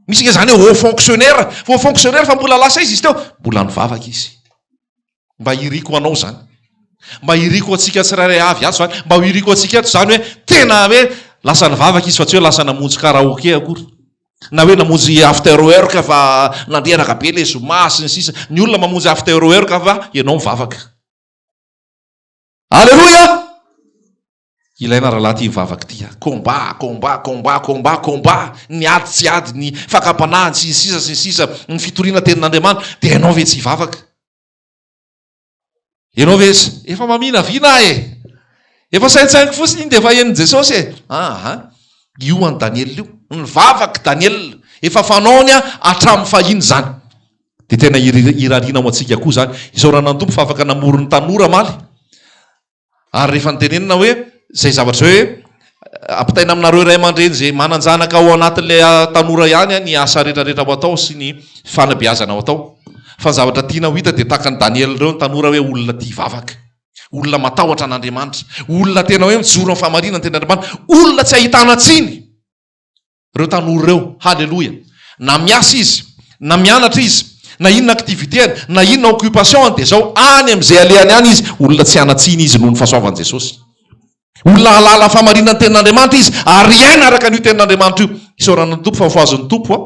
Misy ange zany hoe haut fonctionnaire, haut fonctionnaire fa mbola lasa izy izy teo, mbola nivavaka izy. Mba iriko ho anao zany. Mba iriko ho antsika tsirairay avy ato zany. Mba ho iriko antsika eto zany hoe tena hoe lasa nivavaka izy fa tsy hoe lasa namonjy karaoke akory. Na hoe namonjy after work fa nandreraka be le zoma sy ny sisa. Ny olona mamonjy after work fa ianao mivavaka. Aleloia! Ilaina rahalahy ity mivavaka ity a! Combat, combat, combat, combat, combat, ny ady tsy ady, ny fakam-panahy, sy ny sisa sy ny sisa, ny fitoriana tenin'Andriamanitra, dia ianao ve tsy hivavaka? Ianao ve efa maminavina aho e! Efa saintsainiko fotsiny iny dia efa henon'i Jesosy e! Aha, io an'i Daniela io, nivavaka Daniela, efa fanaony hatramin'ny fahiny izany. Dia tena irariana ho antsika koa izany. Isaorana ny Tompo fa afaka namory ny tanora omaly. Ary rehefa notenenina hoe izay zavatra izay hoe ampitaina aminareo ray aman-dreny izay manan-janaka ao anatin'ilay tanora ihany ny asa rehetrarehetra ho atao sy ny fanabeazana ho atao. Fa ny zavatra tiana ho hita dia tahaka an'i Daniela ireo ny tanora hoe olona tia vavaka, olona matahotra an'Andriamanitra, olona tena hoe mijoro amin'ny fahamarinana ny tenin'Andriamanitra, olona tsy ahitana tsiny. Ireo tanora ireo, haleloia! Na miasa izy, na mianatra izy, na inona activité-ny, na inona occupation-ny dia izao, any amin'izay alehany any izy, olona tsy hanan-tsiny izy noho ny fahasoavan'i Jesosy. Olona hahalala ny fahamarinan'ny tenin'Andriamanitra izy ary hiaina araka an'io tenin'Andriamanitra io. Isaorana ny Tompo fa hofohazin'ny Tompo an!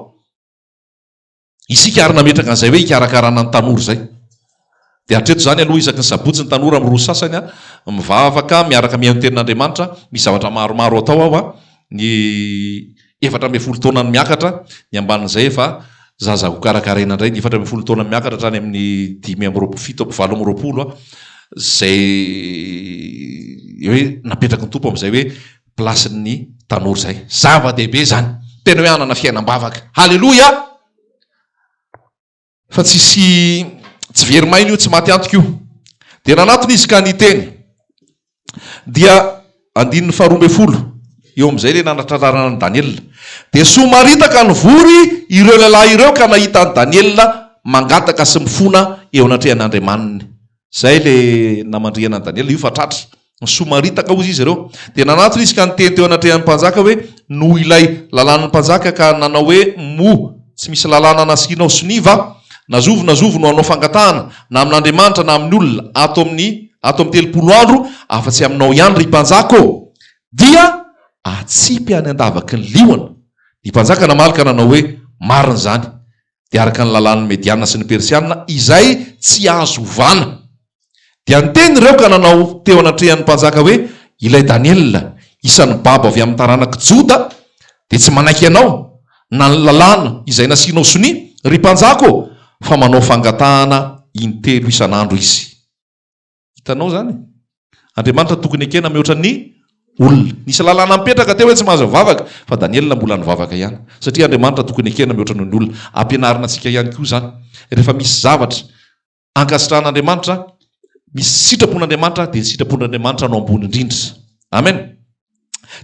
Isika ary nametraka an'izay hoe hikarakarana ny tanora izay. Dia hatreto izany aloha isaky ny sabotsy ny tanora amin'ny roa sasany mivavaka miaraka mihaino tenin'Andriamanitra, misy zavatra maromaro atao ao an, ny 14 taona no miakatra, ny ambanin'izay efa zaza ho karakaraina indray, ny 14 taona miakatra hatrany amin'ny 25 7 28 an, izay hoe napetraky ny Tompo amin'izay hoe place-n'ny tanora izay. Zava-dehibe izany. Tena hoe hanana fiainam-bavaka. Haleloia! Fa tsisy, tsy very maina io, tsy maty antoka io. Dia nanatona izy ka niteny. Dia andininy faharoa ambin'ny folo, eo amin'izay ilay nanatratrarana an'i Daniela. Dia somaritaka nivory ireo lehilahy ireo ka nahita an'i Daniela mangataka sy mifona eo anatrehan'Andriamaniny. Izay ilay namandrihana an'i Daniela, io fa tratra. Nisomaritaka hozy izy ireo. Dia nanatona izy ka niteny teo anatrehan'ny mpanjaka hoe, Noho ilay lalàn'ny mpanjaka ka nanao hoe, Moa tsy misy lalàna nasianao sonia va? Na zovy na zovy no hanao fangatahana, na amin'Andriamanitra na amin'ny olona, ato amin'ny ato amin'ny 30 andro, afa-tsy aminao ihany, ry mpanjaka ô, dia atsipy any an-davaky ny liona. Ny mpanjaka namaly ka nanao hoe, Marina izany. dia araka ny lalàn'ny Mediana sy ny Persiana izay tsy azo ovana. Dia niteny ireo ka nanao teo anatrehan'ny mpanjaka hoe, Ilay Daniela, isan'ny babo avy amin'ny taranak'i Joda, dia tsy manaiky anao, na ny lalàna izay nasianao sonia, ry mpanjaka ô, fa manao fangatahana intelo isan'andro izy. Hitanao izany? Andriamanitra tokony ekena mihoatra ny olona. Nisy lalàna mipetraka teo hoe tsy mahazo mivavaka, fa Daniela mbola nivavaka ihany. Satria Andriamanitra tokony ekena mihoatra noho ny olona. Ampianarina antsika ihany koa izany. Rehefa misy zavatra ankasitrahan'Andriamanitra, misy sitrapon'Andriamanitra, dia ny sitrapon'Andriamanitra no ambony indrindra. Amen.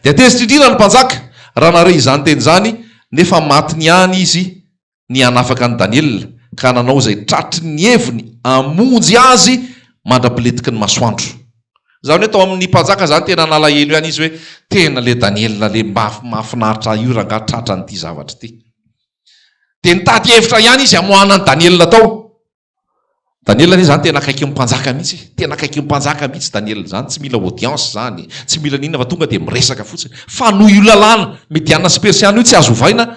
Dia tezitra indrindra ny mpanjaka raha nahare izany teny izany, nefa matiny ihany izy ny hanafaka an'i Daniela. ka nanao izay tratry ny heviny hamonjy azy mandra-pilentiky ny masoandro. Izany hoe tao amin'ny mpanjaka izany tena nalahelo ihany izy hoe tena le Daniela le mba mahafinaritra ahy io rangahy tratran'ity zavatra ity. Dia nitady hevitra ihany izy hamoahana an'i Daniela tao. Daniela anie zany tena akaikin'ny mpanjaka mihitsy e, tena akaikin'ny mpanjaka mihitsy Daniela zany, tsy mila audience zany, tsy mila n'inona fa tonga dia miresaka fotsiny. Fa noho io lalàna Mediana sy Persiana io tsy azo ovaina,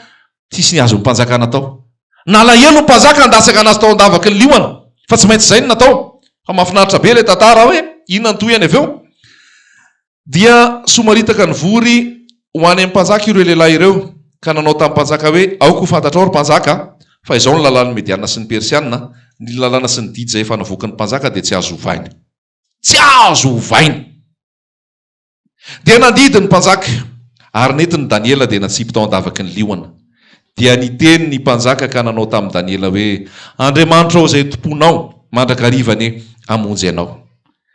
tsisy ny azon'ny mpanjaka natao. Nalahelo ny mpanjaka handatsaka anazy tao an-davaky ny liona, fa tsy maintsy izay no natao. Fa mahafinaritra be ilay tantara hoe inona ny tohiny avy eo. Dia somaritaka nivory ho any amin'ny mpanjaka ireo lehilahy ireo, ka nanao tamin'ny mpanjaka hoe, Aoka ho fantatrao, ry mpanjaka, fa izao ny lalàn'ny Mediana sy ny Persiana, ny lalàna sy ny didy izay efa navoakan'ny mpanjaka dia tsy azo ovaina. Tsy azo ovaina! Dia nandidy ny mpanjaka, ary nentin'i Daniela dia natsipy tao an-davaky ny liona. Dia niteny ny mpanjaka ka nanao tamin'i Daniela hoe, Andriamanitrao izay tompoinao mandrakariva anie hamonjy anao.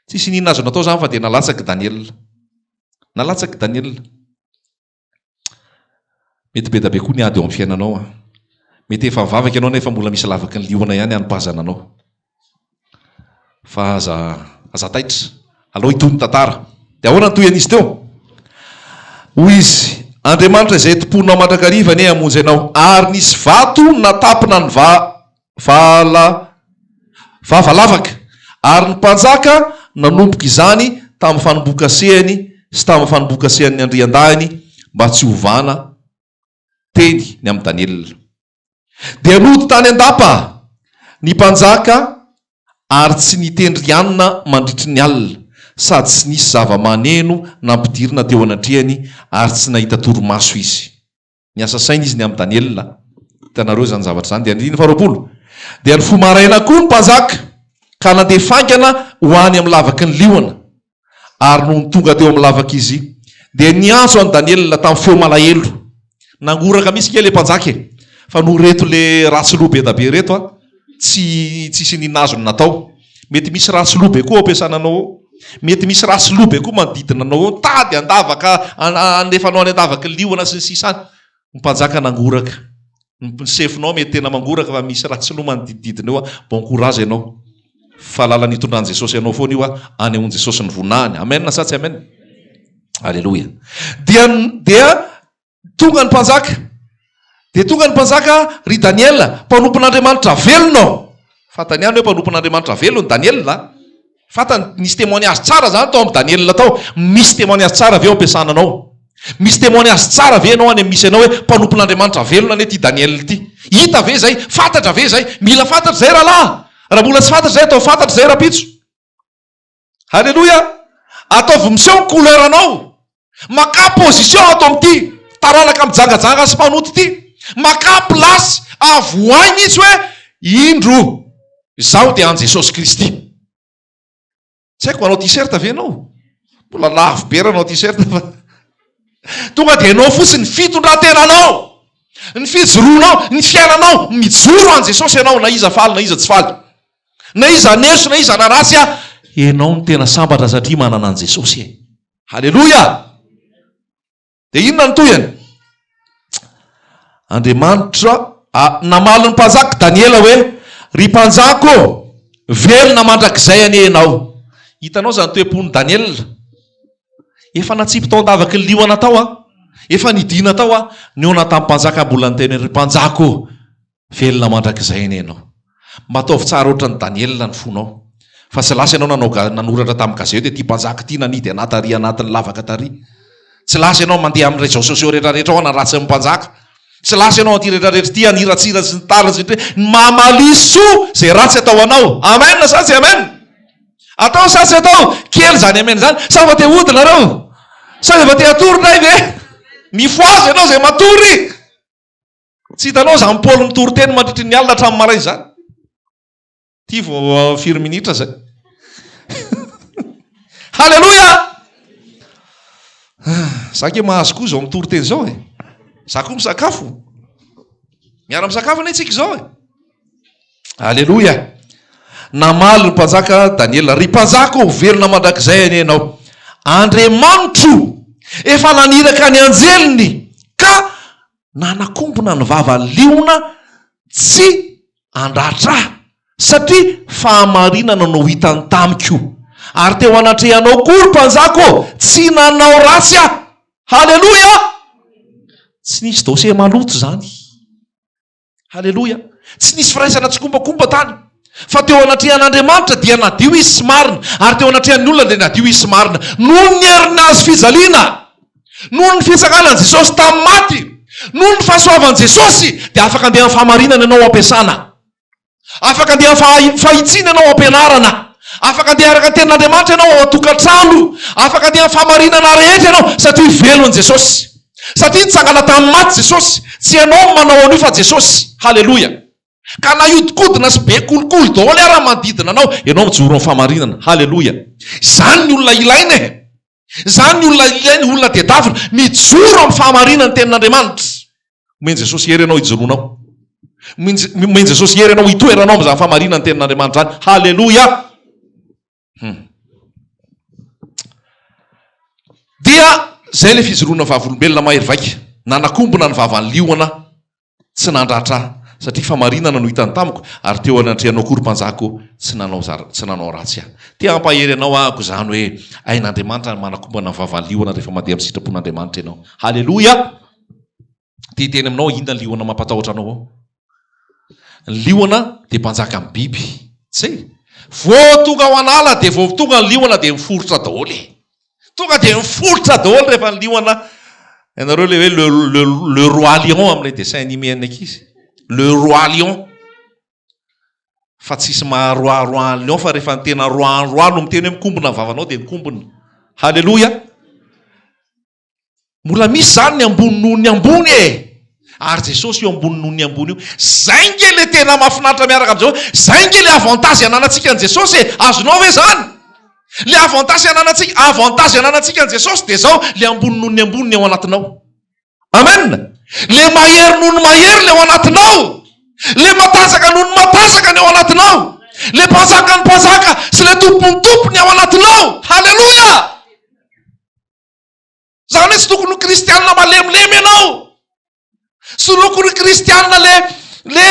Tsisy n'inona azo natao izany fa dia nalatsak'i Daniela. Nalatsak'i Daniela. Mety be da be koa ny ady eo amin'ny fiainanao an. Mety efa mivavaka ianao nefa mbola misy lavaky ny liona ihany anipazana anao. Fa aza aza taitra. Alao hitohy ny tantara. Dia ahoana ny tohin'izy teo? Hoy izy, Andriamanitra izay tompoinao mandrakariva anie hamonjy anao. Ary nisy vato natapina ny va Vala, vava lavaka, ary ny mpanjaka nanomboka izany tamin'ny fanombohan-kasehany sy tamin'ny fanombohan-kasehan'ny andriandahiny mba tsy hovana teny ny amin'i Daniela. Dia nody tany an-dapa ny mpanjaka ary tsy nitendry hanina mandritry ny alina, sady tsy nisy zava-maneno nampidirina teo anatrehany ary tsy nahita torimaso izy. Niasa saina izy ny amin'i Daniela. Hitanareo izany zavatra izany. Dia andininy faharoapolo. Dia nifoha maraina koa ny mpanjaka, ka nandeha faingana ho any amin'ny lavaky ny liona. Ary nony tonga teo amin'ny lavaka izy, dia niantso an'i Daniela tamin'ny feo malahelo. Nangoraka mihitsy nge ilay mpanjaka e! Fa noho ireto le ratsy loha be da be ireto an, tsy tsisy n'inona azony natao. Mety misy ratsy loha be koa ao am-piasana anao ao. Mety misy ratsy loha be koa manodidina anao ao, mitady handavaka, handefa anao any an-davaky ny liona sy ny sisa any. Ny mpanjaka nangoraka. Ny sefonao mety tena mangoraka fa misy ratsy loha manodidididina eo an. Bon courage ianao. Fa lalana itondran'i Jesosy anao foana io an, anehoan'i Jesosy ny voninahiny. Amen sa tsy amen? Aleloia. Dia dia Tonga ny mpanjaka. Dia tonga ny mpanjaka, Ry Daniela, mpanompon'Andriamanitra velona ô! Fantany ihany hoe mpanompon'Andriamanitra velona Daniela a! Fantany, nisy témoignage tsara izany tao amin'i Daniela tao. Misy témoignage tsara ve ao am-piasana anao? Misy témoignage tsara ve ianao any amin'ny misy anao hoe mpanompon'Andriamanitra velona anie ity Daniela ity? Hita ve izay? Fantatra ve izay? Mila fantatra izay rahalahy! Raha mbola tsy fantatra izay, ataovy fantatra izay rahampitso. Alléluia! Ataovy miseho ny couleur anao. Makà position ato amin'ity taranaka mijangajanga sy mpanota ity. Makà place, avoahy mihitsy hoe indro izaho dia an'i Jesosy Kristy. Tsy haiko manao t-shirt ve ianao? Mbola lafo be raha hanao t-shirt fa tonga dia ianao fotsiny fitondran-tenanao, ny fijoroanao, ny fiainanao, mijoro an'i Jesosy ianao na iza faly na iza tsy faly. Na iza haneso na iza hanaratsy ahy, ianao no tena sambatra satria manana an'i Jesosy e. Haleloia! Dia inona ny tohiny? Andriamanitra a, namaly ny mpanjaka Daniela hoe, Ry mpanjaka ô, velona mandrakizay anie ianao. Hitanao izany toe-pon'i Daniela? Efa natsipy tao an-davaky ny liona tao aho, efa nidina tao aho, nihaona tamin'ny mpanjaka mbola niteny hoe, Ry mpanjaka ô, Velona mandrakizay anie ianao. Mba ataovy tsara ohatran'i Daniela ny fonao. Fa tsy lasa ianao nanao ga, nanoratra tamin'ny gazety hoe ity mpanjaka ity nanidy anà tary anatin'ny lavaka tary. Tsy lasa ianao mandeha amin'ny réseaux sociaux rehetrarehetra ao hanaratsy ny mpanjaka. Tsy lasa ianao aty rehetrarehetra ity haniratsira sy ny tariny sy ny ny mamalia soa izay ratsy atao anao. Amen sa tsy amen? Atao sa tsy atao? Kely izany amen izany. Sa efa te hody nareo? Sa efa te hatory ndray ve? Mifohaza ianao izay matory. Tsy hitanao izany Paoly mitory teny mandritry ny alina hatramin'ny maraina izany? Ity vao firy minitra izay. Haleloia! Za ke mahazo koa izao mitory teny izao e. Za koa misakafo. Miara-misakafo anie tsika izao e. Aleloia! Namaly ny mpanjaka Daniela, Ry mpanjaka ô, velona mandrakizay anie ianao. Andriamanitro efa naniraka ny anjeliny ka nanakombona ny vavan'ny liona tsy. Handratra ahy, satria fahamarinana no hitany tamiko. Ary teo anatrehanao koa, ry mpanjaka ô, tsy nanao ratsy aho. Haleloia! Tsy nisy dossier maloto izany. Haleloia! Tsy nisy firaisana tsikombakomba tany. Fa teo anatrehan'Andriamanitra dia nadio izy sy marina, ary teo anatrehan'ny olona dia nadio izy sy marina. Noho ny herin'ny hazo fijaliana, noho ny fitsanganan'i Jesosy tamin'ny maty, noho ny fahasoavan'i Jesosy, dia afaka andeha amin'ny fahamarinana ianao ampiasana. Afaka andeha amin'ny fahitsiana ianao ampianarana. Afaka andeha araka ny tenin'Andriamanitra ianao ao an-tokantrano. Afaka andeha amin'ny fahamarinana rehetra ianao satria velon'i Jesosy. Satria nitsangana tamin'ny maty Jesosy. Tsy ianao no manao an'io fa Jesosy. Haleloia. Ka na hiodikodina sy be kolikoly daholo ara manodidina anao, ianao mijoro amin'ny fahamarinana. Haleloia. Izany ny olona ilaina e. Izany ny olona ilaina, olona tedavina, mijoro amin'ny fahamarinan'ny tenin'Andriamanitra. Omen'i Jesosy hery ianao hijoroanao. Omen'i Jesosy hery ianao hitoeranao amin'izany fahamarinan'ny tenin'Andriamanitra izany. Haleloia. Dia izay ilay fijoroana vavolombelona mahery vaika. Nanakombona ny vavan'ny liona Tsy nandratra ahy, satria famarinana no hitany tamiko, ary teo anatrehanao koa, ry mpanjaka ô, tsy nanao zara, tsy nanao ratsy ahy. Te hampahery anao ahako izany hoe, hain'Andriamanitra ny manakombana ny vavan'ny liona rehefa mandeha amin'ny sitrapon'Andriamanitra ianao. Haleloia! Te hiteny aminao inona ny liona mampatahotra anao ao? Ny liona dia mpanjakan'ny biby. Tsy? Vao tonga ao an'ala dia vao tonga ny liona dia miforitra daholo e! Tonga dia miforitra daholo rehefa ny liona, ianareo le hoe le le le roi lion amin'ilay dessin animé an'ny ankizy, le roi lion. Fa tsisy maha roi roi an'ny lion fa rehefa ny tena roi ny roi no miteny hoe mikombona ny vavanao dia mikombona. Haleloia. Mbola misy zany ny ambony noho ny ambony e! Ary Jesosy io ambony noho ny ambony io. Zay nge le tena mahafinaritra miaraka amin'i Jehovah. Zay nge le avantage ananantsika an'i Jesosy e! Azonao ve zany? Le avantage ananantsika, avantage ananantsika an'i Jesosy dia zao, le ambony noho ny ambony ny ao anatinao. Amen! Le mahery noho ny mahery le ao anatinao. Le matanjaka noho ny matanjaka ny ao anatinao. Le mpanjakan'ny mpanjaka sy le tompon'ny tompo ny ao anatinao. Haleloia! Zany hoe tsy tokony ho kristianina malemilemy ianao. Tsy tokony ho kristianina le le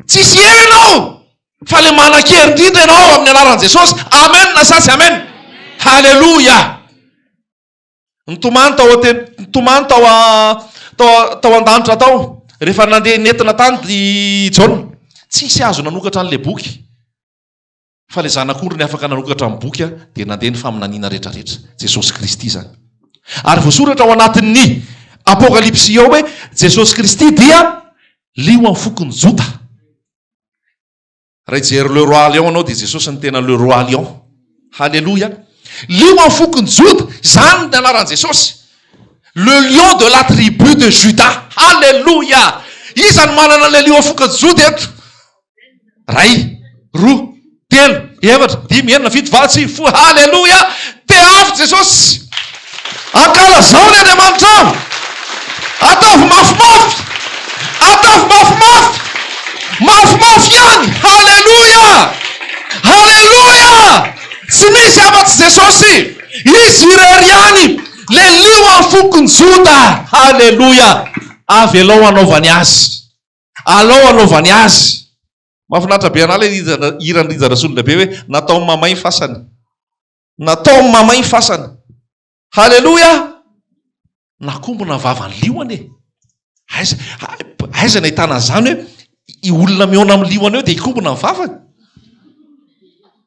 tsisy hery ianao. Fa le manan-kery indrindra ianao amin'ny anaran'i Jesosy. Amen sa tsy amen? Haleloia. Nitomany tao an-te- nitomany tao a- tao tao an-danitra tao rehefa nandeha nentina tany i Jaona. Tsisy azo nanokatra an'ilay boky. Fa ilay Zanak'ondry ny afaka nanokatra ny boky dia nandeha ny faminaniana rehetrarehetra. Jesosy Kristy izany. Ary voasoratra ao anatin'ny Apokalypsy ao hoe Jesosy Kristy dia lioan'ny fokon'i Joda. Raha hijery Le Roi Lion ianao dia Jesosy no tena Le Roi Lion. Haleloia. Lioan'ny fokon'i Joda, izany ny anaran'i Jesosy. Le lion de la tribu de Juda. Haleloia. Iza no manana ilay lioan'ny fokon'i Joda eto? Ray, roa, telo, efatra, dimy, enina, fito, valo, sivy, folo. Haleloia! Tehafo Jesosy! Ankalazao ny Andriamanitrao! Ataovy mafimafy! Ataovy mafimafy! Mafimafy ihany! Haleloia! Haleloia! Tsy misy afa-tsy Jesosy! Izy irery ihany! Le lioan'ny fokon'i Joda! Haleloia! Avelao hanaovany azy. Alao anaovany azy. Mahafinaritra be anah ilay hiran'i Rija Rasolondrabe hoe nataon'i mamay ny fasany. Nataon'i mamay ny fasany. Haleloia! Nakombona ny vavan'ny liona e. Aiza aiza no ahitana an'izany hoe i olona mihaona amin'ny liona eo dia hikombona ny vavany?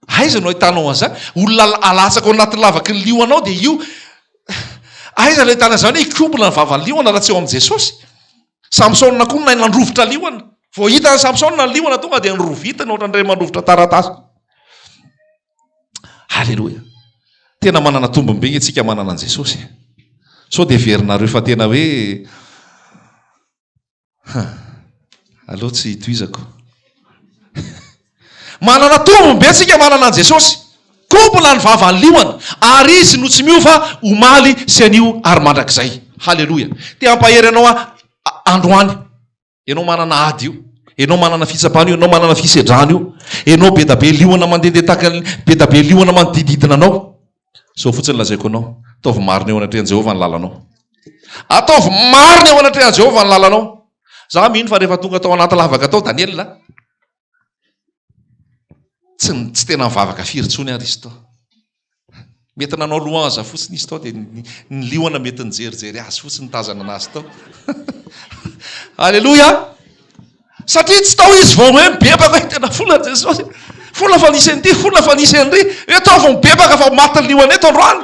Aiza no ahitanao an'izany? Olona alatsaka ao anaty lavaky ny liona ao dia io aiza no ahitana an'izany hoe hikombona ny vavan'ny liona raha tsy eo amin'i Jesosy? Samsona koa nahay nandrovitra liona. Vao hitan'i Samsona ny liona tonga dia norovitiny ohatran'ireny mandrovitra taratasy. Aleloia. Tena manana tombony be isika manana an'i Jesosy. Sao dia heverinareo fa tena hoe aleo tsy hitohizako. Manana tombony be tsika manana an'i Jesosy. Kombona ny vavan'ny liona, ary Izy no tsy miova omaly sy anio ary mandrakizay. Haleloia. Te hampahery anao aho androany. Ianao manana ady io. Ianao manana fitsapana io. Ianao manana fisedrana io. Ianao be da be liona mandehandeha tahaka ny be da be liona manodididina anao. Izao fotsiny lazaiko anao, ataovy marina eo anatrehan'i Jehovah ny lalanao. Ataovy marina eo anatrehan'i Jehovah ny lalanao. Za mino fa rehefa tonga tao anaty lavaka tao Daniela, Tsy tsy tena nivavaka firy intsony ary izy tao. Mety nanao louange fotsiny izy tao dia ny liona mety nijerijery azy fotsiny nitazana anazy tao. Alléluia! Satria tsy tao izy vao hoe mibebaka hoe tena fona Jesosy. Fona fa nisy an'ity, fona fa nisy an'ry. Hoe tao vao mibebaka fa matin'ny liona eto androany.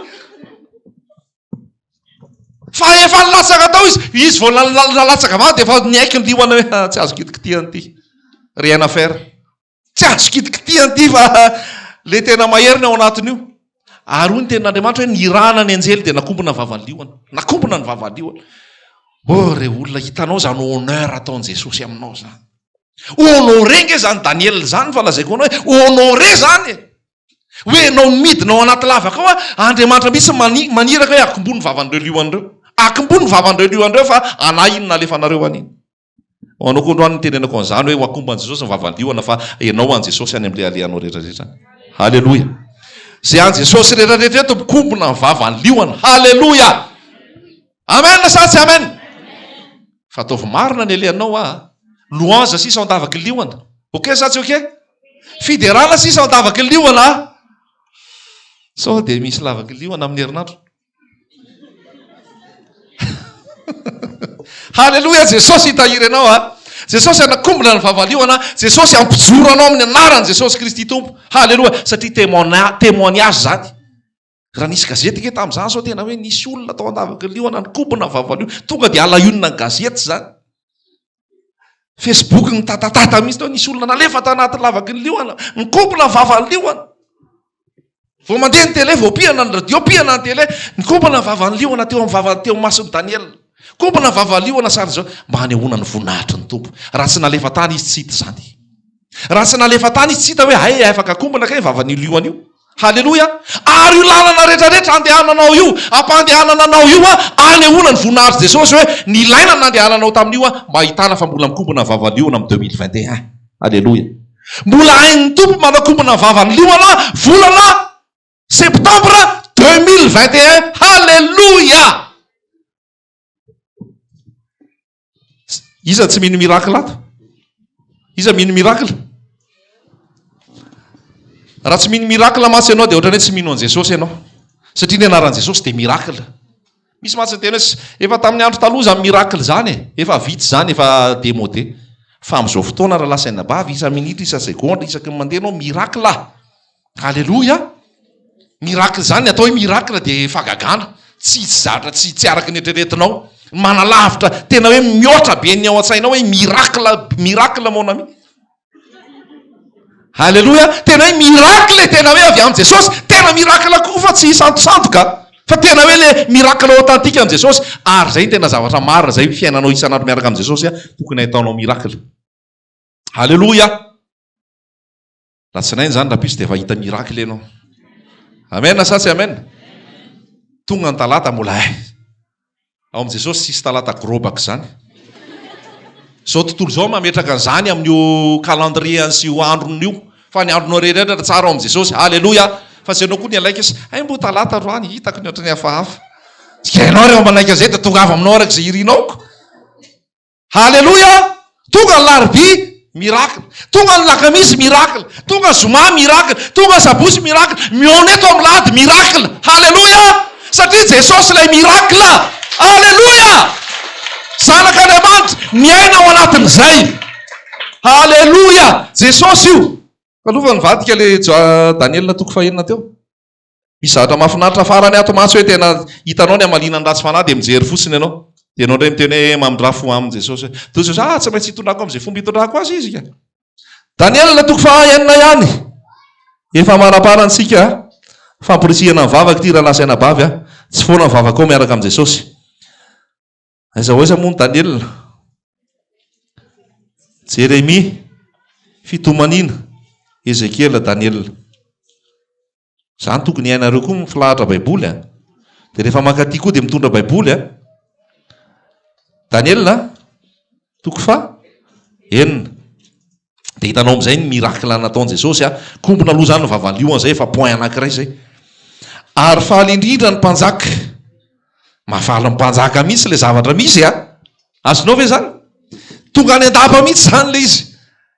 Fa efa nilatsaka tao izy, izy vao nalatsaka vava dia efa niaiky ny liona hoe ah, tsy azo kitikitihana ity. Rien à faire. Tsy azo kitikitihana ity fa le tena mahery ny ao anatin'io. Ary hoy ny tenin'Andriamanitra hoe nirahana ny anjely dia nakombona ny vavan'ny liona. Nakombona ny vavan'ny liona. Oh re olona, hitanao izany honneur ataon'i Jesosy aminao izany. Honoré nge izany Daniel izany fa lazaiko anao hoe honoré izany e. Hoe ianao midina ao anaty lavaka ao a, Andriamanitra mihitsy mani, maniraka hoe akomboa ny vavan'ireo liona ireo. Akomboa ny vavan'ireo liona ireo fa anah iny nalefanareo any iny. Ho anao koa androany ny tenenako an'izany hoe ho akomban'i Jesosy ny vavan'ny liona fa ianao an'i Jesosy any amin'ilay alehanao rehetra rehetra any. Haleloia. Izay an'i Jesosy rehetra rehetra eto mikombona ny vavan'ny liona. Haleloia. Amen sa tsy amen? Fa ataovy marina ny alehanao a. Louange sisa ao an-davaky liona. Ok sa tsy ok? Fiderana sisa ao an-davaky liona a. Sao dia misy lavaky liona amin'ny herinandro? Haleloia Jesosy hitahiry anao a. Jesosy hanakombona ny vavaliona, Jesosy hampijoro anao amin'ny anaran'i Jesosy Kristy Tompo. Haleloia satria témoignage zany. Raha nisy gazety nge tamin'izany sao tena hoe nisy olona tao an-davaky ny liona nikobona ny vavan'io, tonga dia alaionina ny gazety izany. Facebook nitatatata mihitsy tao, nisy olona nalefa tanaty lavaky ny liona, nikobona ny vavan'ny liona. Vao mandeha ny télé, vao pihana ny radio, pihana ny télé, nikobona ny vavan'ny liona teo amin'ny vava teo mason'i Daniel. Kobona ny vavan'ny liona sary izao mba hanehoana ny voninahitry ny Tompo. Raha tsy nalefa tany izy tsy hita izany. Raha tsy nalefa tany izy tsy hita hoe hay afaka akombona kay ny vavan'io liona io. Haleloia! Ary io lalana rehetrarehetra andehananao io, ampandehanana anao io an, anehoana ny voninahitr'i Jesosy hoe nilaina ny nandehananao tamin'io an, mba hahitana fa mbola mikombona ny vavan'ny liona amin'ny 2021. Haleloia! Mbola hain'ny Tompo manakombona ny vavan'ny liona volana septembre 2021. Haleloia! Iza tsy mino miracle ato? Iza mino miracle? Raha tsy mino miracle mantsy ianao dia ohatran'ny hoe tsy mino an'i Jesosy ianao. Satria ny anaran'i Jesosy dia miracle. Misy mantsy ny teny hoe efa tamin'ny andro taloha izany miracle izany e, efa vita izany, efa démodé. Fa amin'izao fotoana raha lazaina bavy isa-minitra, isa-segondra, isaky ny mandeha ianao miracle. Aleloia! Miracle izany, ny atao hoe miracle dia fahagagana, tsy tsy zavatra tsy tsy araka ny eritreretinao, manalavitra, tena hoe mihoatra be ny ao an-tsainao hoe miracle, miracle mon ami. Aleloia! Tena hoe miracle, tena hoe avy amin'i Jesosy, tena miracle koa fa tsy sandosandoka, fa tena hoe le miracle authentique amin'i Jesosy, ary izay no tena zavatra marina, izay fiainanao isan'andro miaraka amin'i Jesosy, tokony ahitaonao miracle. Aleloia! Latsinainy zany rapiso dia efa hita miracle ianao. Amen sa tsy amen? Tonga ny talata mbola eh. Ao amin'i Jesosy tsisy talata grobaka izany. Izao tontolo izao mametraka an'izany amin'io calendrier-ny sy io androny io. Fa ny andronao rehetra tsara ao amin'i Jesosy. Alléluia. Fa tsy ianao koa ny alaika sy hay mbo talata androany hitako ny ohatran'ny hafahafa. Tsy ianao rehefa manaiky an'izay dia tongava aminao araka izay irinao ko. Haleloia! Tonga ny larobia, miracle. Tonga ny lakamisy, miracle. Tonga zoma, miracle. Tonga sabotsy, miracle. Mihaona eto amin'ny lahady, miracle. Haleloia! Satria Jesosy ilay miracle. Haleloia! Zanak'Andriamanitra, miaina ao anatin'izay. Haleloia! Jesosy io. Taloha fa nivadika ilay Daniela toko fahenina teo. Misy zavatra mahafinaritra farany ato mantsy hoe tena hitanao ny hamaliana ny ratsy fanahy dia mijery fotsiny ianao. Dia ianao indray miteny hoe mamindrà fo aminy Jesosy hoe. Dia Jesosy ah tsy maintsy hitondrako amin'izay fomba hitondrako azy izy ka. Daniela toko faha enina ihany. Efa amaraparany isika. Famporisihana ny vavaka ity rahalahy sy anabavy a. Tsy foana ny vavakao miaraka amin'i Jesosy. Aiza ho aiza moa ny Daniela? Jeremia, Fitomaniana, Ezekiela, Daniela. Zany tokony hainareo koa mifilahatra baiboly a! Dia rehefa mankaty koa dia mitondra baiboly a! Daniela toko faha enina. Dia hitanao amin'izay ny miracle nataon'i Jesosy a! Kombona aloha zany ny vavan'ny liona zay efa point anankiray zay. Ary faly indrindra ny mpanjaka. Mahafaly ny mpanjaka mihitsy ilay zavatra misy a! Azonao ve zany? Tonga any an-dapa mihitsy zany ilay izy.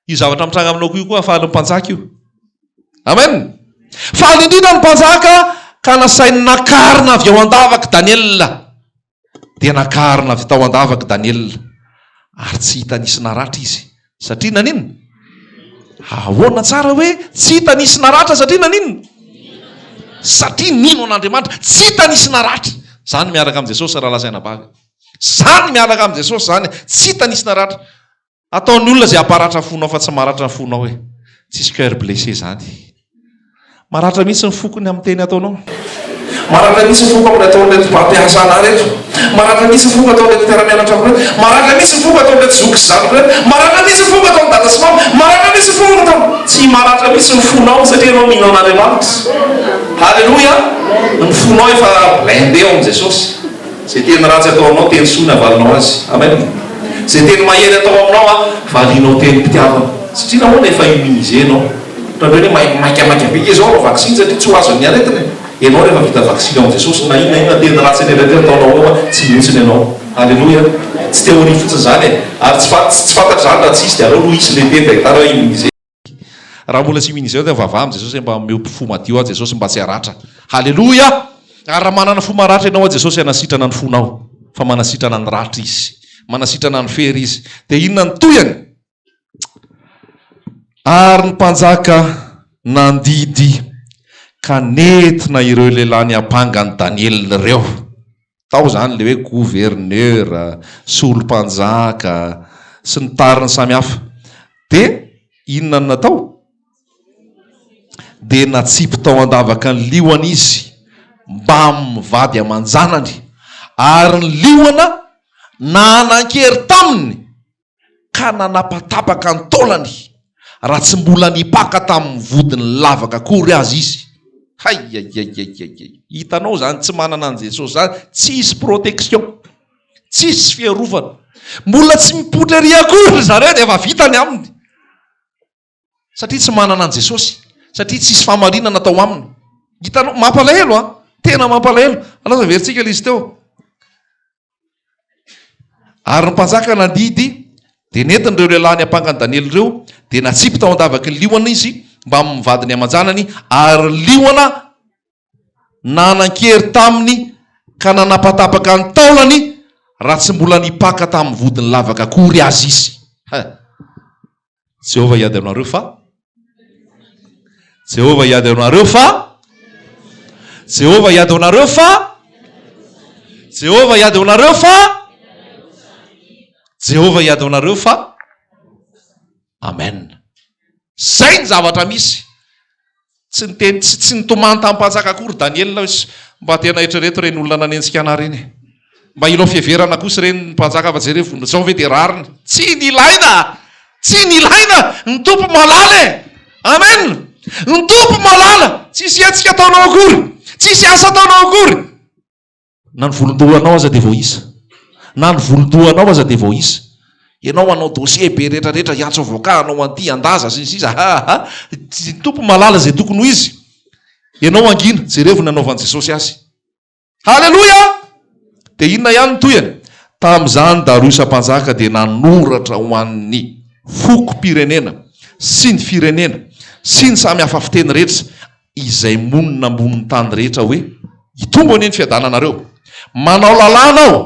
Io zavatra mitranga aminao koa io koa hahafaly ny mpanjaka io. Amen! Faly indrindra ny mpanjaka ka nasainy nakarina avy ao an-davak'i Daniela. Dia nakarina avy tao an-davak'i Daniela, ary tsy hita nisy naratra izy. Satria naninona? Ahoana tsara hoe tsy hita nisy naratra satria naninona? Satria nino an'Andriamanitra. Tsy hita nisy naratra. Izany miaraka amin'i Jesosy rahalahy sy anabavy. Izany miaraka amin'i Jesosy izany. Tsy hita nisy naratra. Ataon'ny olona izay hamparatra fonao fa tsy maratra ny fonao e. Tsisy coeur blessé zany. Maratra mihitsy ny foko ny amin'ny teny ataonao. Maratra mihitsy ny foko amin'ny ataon'ireto mpampiasa anah ireto. Maratra mihitsy ny foko ataon'ireto mpiara-mianatra amiko ireto. Maratra mihitsy ny foko ataon'ireto zoky sy zandriko ireto. Maratra mihitsy ny foko ataon'i dada sy mama. Maratra mihitsy ny foko ataon'i. Tsy maratra mihitsy ny fonao satria ianao mino an'Andriamanitra. Haleloia! Ny fonao efa blindé ao amin'i Jesosy. Izay teny ratsy atao aminao, teny soa ny avalinao azy. Amen. Izay teny mahery atao aminao an, valianao tenim-pitiavana. Satria nahoana? Efa immunisé ianao. Ohatran'ireny hoe mahay maikamaika be nge zao hanao vaksiny satria tsy ho azon'ny aretina e. Ianao rehefa vita vaksiny ao amin'i Jesosy, na inona na inona teny ratsy rehetra ataonao eo an, tsy mihontsina ianao. Alléluia. Tsy théorie fotsiny izany e. Ary tsy tsy fantatra izany raha tsy hisy dia aleo aloha hisy ilay teny dia ahitana hoe immunisé. Raha mbola tsy immunisé dia mivavaha amin'i Jesosy hoe mba omeo fo madio aho Jesosy mba tsy haratra. Haleloia! Ary raha manana fo maratra ianao Jesosy hanasitrana ny fonao fa manasitrana ny ratra Izy. Manasitrana ny fery Izy. Dia inona ny tohiny? Ary ny mpanjaka nandidy ka nentina ireo lehilahy niampanga an'i Daniela ireo. Tao izany ilay hoe gouverneur, solom-panjaka, sy ny tariny samihafa. Dia inona no natao? Dia natsipy tao an-davaka ny liona izy mbamin'ny vady aman-janany, ary ny liona nanan-kery taminy. ka nanapatapaka ny taolany, raha tsy mbola nipaka tamin'ny vodin'ny lavaka akory aza izy. Hay-hay-hay-hay-hay! Hitanao izany tsy manana an'i Jesosy izany, tsisy protection, tsisy fiarovana. Mbola tsy mipoitra ery akory ry zareo dia efa vita ny aminy. Satria tsy manana an'i Jesosy, satria tsisy fahamarinana tao aminy. Hitanao, mampalahelo an! Tena mampalahelo. Alao averintsika ilay izy teo. Ary ny mpanjaka nandidy, dia nentiny ireo lehilahy niampanga an'i Daniela ireo, dia natsipy tao an-davaky ny liona izy, mbamin'ny vadiny aman-janany, ary ny liona nanan-kery taminy ka nanapatapaka ny taolany, raha tsy mbola nipaka tamin'ny vodin'ny lavaka akory aza izy. Ha! Jehovah hiady aminareo fa Jehovah hiady aminareo fa Jehovah hiady aminareo fa Jehovah hiady aminareo fa Jehovah hiady aminareo fa Amen. Zay ny zavatra misy. Tsy niteny, tsy tsy nitomany tamin'ny mpanjaka akory Daniela hoe mba tena eritrereto ireny olona nanenjika anah ireny e. Mba ilao fiheverana kosa ireny ny mpanjaka fa jereo vonona izao ve dia rariny. Tsy nilaina! Tsy nilaina! Ny Tompo malala e! Amen! Ny Tompo malala! Tsisy hetsika ataonao akory! Tsisy asa ataonao akory! Na ny volon-dohanao aza dia voaisa. Na ny volon-dohanao aza dia voaisa. Ianao hanao dossier be rehetra rehetra, hiantso avocat, hanao an'ity, handaza, sy ny sisa, ha ha. Ny Tompo mahalala izay tokony ho izy. Ianao hangina, jerevo ny nanaovan'i Jesosy azy. Haleloia! Dia inona ihany ny tohiny? Tamin'izany Dariosa mpanjaka dia nanoratra ho an'ny fokom-pirenena sy ny firenena sy ny samy hafa fiteny rehetra izay monina ambonin'ny tany rehetra hoe, Hitombo anie ny fiadananareo! Manao lalàna aho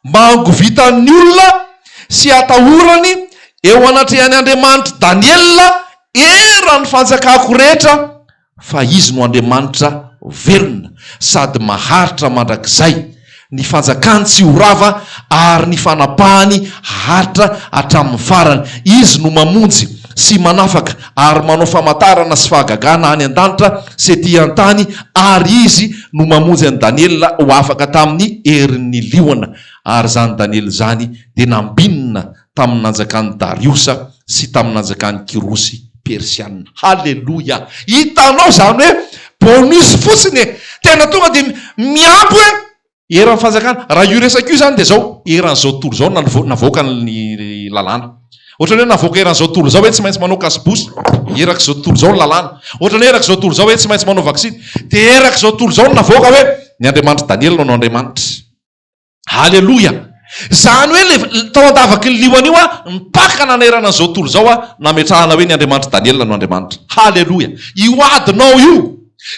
mba hangovitan'ny olona sy hatahorany eo anatrehan'ny Andriamanitr'i Daniela eran'ny fanjakako rehetra, fa Izy no Andriamanitra velona sady maharitra mandrakizay, ny fanjakany tsy ho rava ary ny fanapahany haharitra hatramin'ny farany. Izy no mamonjy sy manafaka ary manao famantarana sy fahagagana any an-danitra sy ety an-tany ary Izy no mamonjy an'i Daniela ho afaka tamin'ny herin'ny liona. Ary izany Daniela izany dia nambinina tamin'ny nanjakan'i Dariosa sy tamin'ny nanjakan'i Kyrosy Persiana. Haleloia! Hitanao izany hoe bonus fotsiny e! Tena tonga dia miampy hoe eran'ny fanjakana. Raha io resaka io izany dia izao, eran'izao tontolo izao no navoaka ny lalàna. Ohatran'ny hoe navoaka eran'izao tontolo izao hoe tsy maintsy manao casse-bouche, erak'izao tontolo izao ny lalàna. Ohatran'ny hoe erak'izao tontolo izao hoe tsy maintsy manao vaksiny. Dia erak'izao tontolo izao no navoaka hoe ny Andriamanitr'i Daniela no Andriamanitra. Haleloia! Izany hoe le tao an-davaky ny liona io a, nipaka nanerana an'izao tontolo izao a, nametrahana hoe ny Andriamanitr'i Daniela no Andriamanitra. Haleloia! Io adinao io,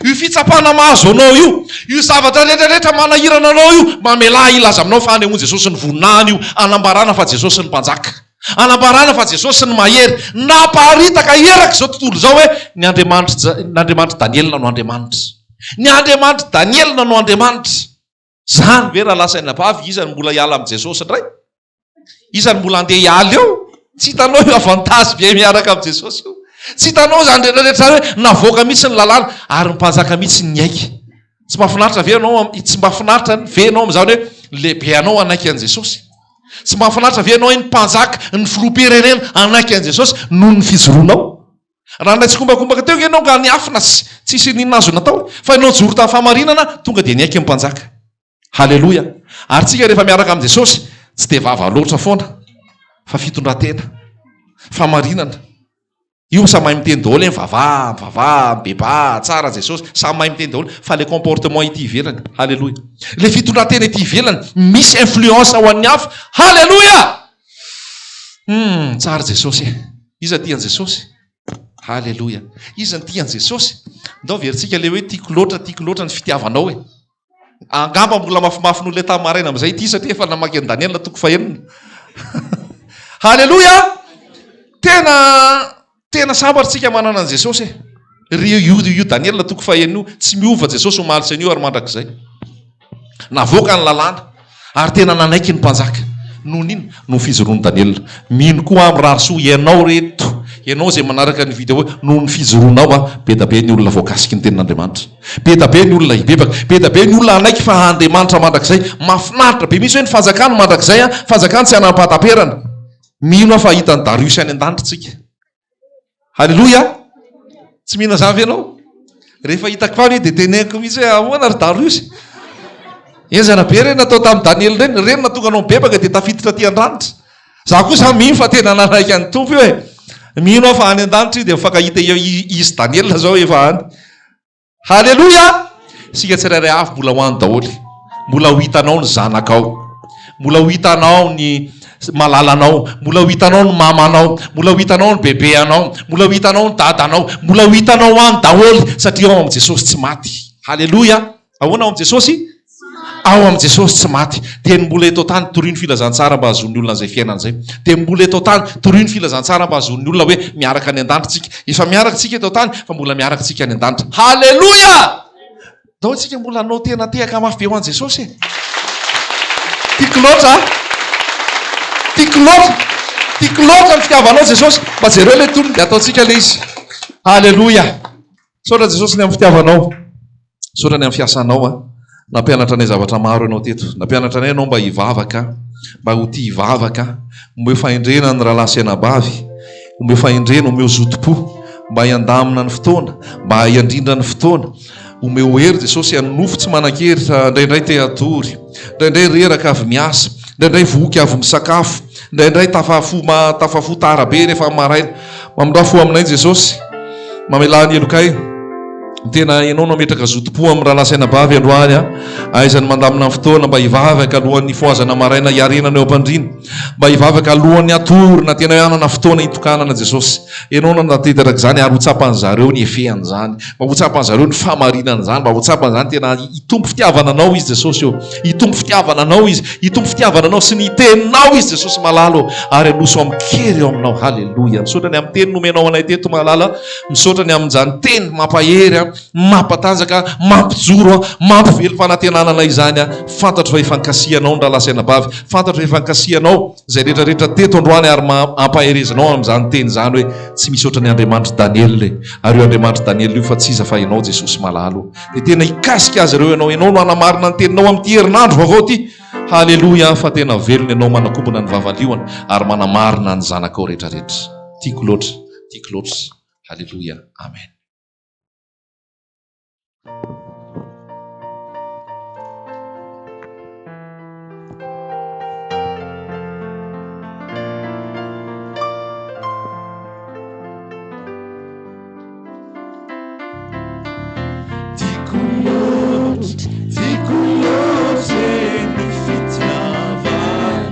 io fitsapana mahazo anao io, io zavatra rehetra rehetra manahirana anao io, mamelà ahy hilaza aminao fa hanehoan'i Jesosy ny voninahiny io, hanambarana fa Jesosy ny Mpanjaka. Hanambarana fa Jesosy ny Mahery. Naparitaka erak'izao tontolo izao hoe ny Andriamanitr'i ny Andriamanitr'i Daniela no Andriamanitra. Ny Andriamanitr'i Daniela no Andriamanitra. Zany ve rahalahy sy anabavy, iza no mbola hiala amin'i Jesosy indray? Iza no mbola handeha hiala eo? Tsy hitanao io avantage be miaraka amin'i Jesosy io. Tsy hitanao izany rehetra rehetra izany hoe navoaka mihitsy ny lalàna ary ny mpanjaka mihitsy niaiky. Tsy mahafinaritra ve ianao, tsy mahafinaritra ve ianao amin'izany hoe ny lehibe anao hanaiky an'i Jesosy? Tsy mahafinaritra ve ianao hoe ny mpanjaka, ny filoham-pirenena hanaiky an'i Jesosy noho ny fijoroanao? Raha nilay tsikombakombaka teo ianao nga niafina sy tsisy n'inona azo natao fa ianao nijoro tamin'ny fahamarinana tonga dia niaiky ny mpanjaka. Haleloia! Ary tsika rehefa miaraka amin'i Jesosy tsy dia vava loatra foana fa fitondratena, fahamarinana. Io samy mahay miteny daholo hoe mivavaha, mivavaha, mibebaha, tsara Jesosy, samy mahay miteny daholo fa le comportement ety ivelany. Haleloia! Le fitondratena ety ivelany misy influence ho an'ny hafa. Haleloia! Humm tsara Jesosy e! Iza tia an'i Jesosy? Haleloia! Iza no tia an'i Jesosy? Ndao averintsika ilay hoe tiako loatra, tiako loatra ny fitiavanao e! Angamba mbola mafimafy noho ilay tamin'ny maraina amin'izay ity satria efa namaky an'i Daniela toko fahenina. Haleloia! Tena Tena sambatra tsika manana an'i Jesosy e! Ry io io Daniela toko fahenina io, tsy miova Jesosy omaly sy anio ary mandrakizay. Navoaka ny lalàna ary tena nanaiky ny mpanjaka. Noho ny inona? Noho ny fijoroan'i Daniela. Mino koa aho mirary soa ianao reto, ianao izay manaraka ny video, noho ny fijoroanao aho, be da be ny olona voakasiky ny tenin'Andriamanitra. Be da be ny olona hibebaka, be da be ny olona hanaiky fa Andriamanitra mandrakizay. Mahafinaritra be mihitsy hoe ny fanjakany mandrakizay an, fanjakany tsy hanam-pahataperana. Mino aho fa hahita an'i Dariosy any an-danitra tsika. Haleloia! Tsy mino an'izany ve ianao? Rehefa hitako any dia teneniko mihitsy hoe ahoana ry Dariosy? Henjana be ireny natao tamin'i Daniela ireny, ireny nahatonga anao mibebaka dia tafiditra aty an-danitra. Za koa za mino fa tena nanaiky an'ny Tompo io e. Mino aho fa any an-danitra io dia mifankahita eo izy Daniela zao efa any. Haleloia! Isika tsirairay avy mbola ho any daholo. Mbola ho hitanao ny zanakao. Mbola ho hitanao ny malalanao. Mbola ho hitanao ny mamanao. Mbola ho hitanao ny bebeanao. Mbola ho hitanao ny dadanao. Mbola ho hitanao any daholo satria ao amin'i Jesosy tsy maty. Haleloia! Ahoana ao amin'i Jesosy? Ao amin'i Jesosy tsy maty. Dia ny mbola eto an-tany, torio ny filazantsara mba hahazoan'ny olona an'izay fiainana izay. Dia ny mbola eto an-tany, torio ny filazantsara mba hahazoan'ny olona hoe miaraka any an-danitra isika. Efa miaraka isika eto an-tany, fa mbola miaraka isika any an-danitra. Haleloia! Ndao isika mbola hanao tena tehaka mafy be ho an'i Jesosy e! Tiako loatra a! Tiako loatra! Tiako loatra ny fitiavanao Jesosy! Mba jereo ilay tonony dia ataontsika ilay izy. Haleloia! Misaotra Jesosy ny amin'ny fitiavanao. Misaotra ny amin'ny fiasanao a. Nampianatra anay zavatra maro ianao teto. Nampianatra anay ianao mba hivavaka, mba ho tia hivavaka. Omeo fahendrena ny rahalahy sy anabavy. Omeo fahendrena, omeo zotom-po mba hiandamina ny fotoana, mba hiandrindra ny fotoana. Omeo hery Jesosy an'ny nofo tsy manan-kery fa indraindray te hatory, indraindray reraka avy miasa, indraindray voky avy misakafo. Indraindray tafafoha ma tafafoha tara be rehefa maraina. Mamindrà fo aminay Jesosy. Mamelà ny helokay. Tena ianao no hametraka zotom-po amin'ny rahalahy sy anabavy androany a. Ahaizany mandamina ny fotoana mba hivavaka alohan'ny hifohazana maraina hiarenana eo am-pandriana. Mba hivavaka alohan'ny hatory na tena hoe hanana fotoana hitokanana Jesosy. Ianao no hanatanteraka izany ary ho tsapan'zareo ny effet an'izany. Mba ho tsapan'zareo ny fahamarinan'izany. Mba ho tsapan'izany tena hitombo fitiavana anao izy Jesosy ô. Hitombo fitiavana anao izy, hitombo fitiavana anao sy ny teninao izy Jesosy malala ô, ary haloso amin-kery eo aminao. Haleloia. Misaotra ny amin'ny teny nomenao anay teto malala. Misaotra ny amin'izany teny mampahery an, mampatanjaka, mampijoro an, mampivelom-panantenana anay izany an. Fantatro fa efa nikasihanao ny rahalahy sy anabavy. Fantatro fa efa nikasihanao izay rehetra rehetra teto androany ary ampaherezinao amin'izany teny izany hoe tsy misy ohatran'ny Andriamanitr'i Daniela e. Ary io Andriamanitr'i Daniela io fa tsy iza fa ianao Jesosy malala ô. Dia tena hikasika azy ireo Ianao. Ianao no hanamarina ny teninao amin'ity herinandro vaovao ity. Haleloia fa tena velona Ianao manakombona ny vava liona ary manamarina ny zanakao rehetrarehetra. Tiako loatra, tiako loatra. Haleloia. Amen. Tiako loatra, tiako loatra e ny fitiavanao.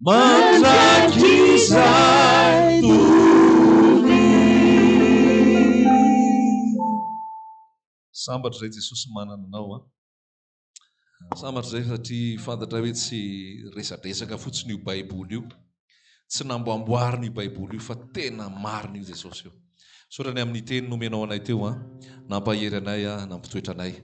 Mandrakizay doria. Sambatra izay Jesosy manana anao an. Sambatra izay satria fantatra hoe tsy resadresaka fotsiny io Baiboly io. Tsy namboamboarina io Baiboly io fa tena marina io Jesosy io. Misaotra ny amin'ny teny nomenao anay teo an. Nampahery anay an, nampitoetra anay.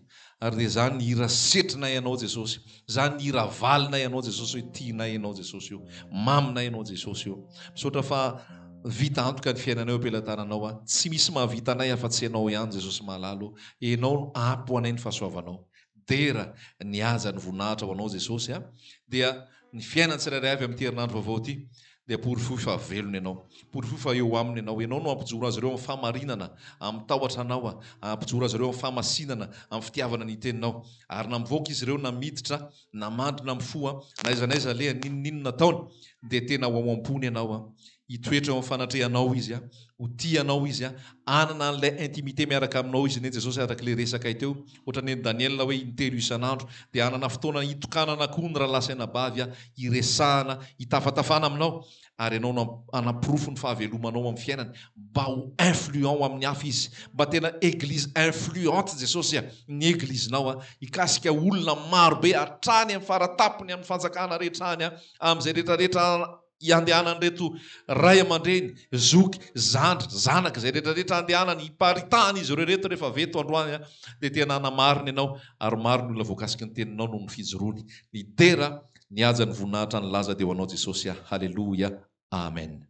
Ary dia izany ny hira setrinay anao Jesosy. Izany ny hira valinay anao Jesosy hoe tianay ianao Jesosy io. Maminay ianao Jesosy io. Misaotra fa vita antoka ny fiainanay eo am-pelatananao an. Tsy misy mahavita anay afa-tsy ianao ihany Jesosy malala o. Ianao no ampy ho anay ny fahasoavanao. Dera, ny haja, ny voninahitra ho anao Jesosy a! Dia ny fiainan'ny tsirairay avy amin'ity herinandro vaovao ity dia porofoy fa velona Ianao. Porofoy fa eo aminy Ianao. Ianao no hampijoro azy ireo amin'ny fahamarinana, amin'ny tahotra Anao, hampijoro azy ireo amin'ny fahamasinana, amin'ny fitiavana ny Teninao. Ary na mivoaka izy ireo na miditra, na mandry na mifoha, na aiza na aiza aleha, n'inon'inona ataony, dia tena ho ao am-pony Ianao. Hitoetra eo amin'ny fanatrehanao izy, ho tia anao izy, hanana an'ilay intimité miaraka aminao izy anie Jesosy araka ilay resakay teo, ohatran'ny an'i Daniel hoe intelo isan'andro, dia hanana fotoana hitokanana koa ny rahalahy sy anabavy hiresahana, hitafatafana aminao, ary ianao no hanaporofo ny fahavelomanao amin'ny fiainany, mba ho influent ho amin'ny hafa izy, mba tena église influente Jesosy ny église-nao, hikasika olona marobe hatrany amin'ny fara-tampony amin'ny fanjakana rehetra any, amin'izay rehetrarehetra Iandehanan'ireto ray aman-dreny, zoky, zandry, zanaka, izay rehetra rehetra andehanany, hiparitahana izy ireo ireto rehefa avy eto androany dia tena hanamarina ianao ary maro ny olona voakasiky ny teninao noho ny fijoroany. Ny dera, ny haja, ny voninahitra, ny laza dia ho anao Jesosy a. Haleloia. Amen.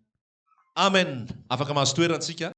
Amen. Afaka mahazo toerana tsika.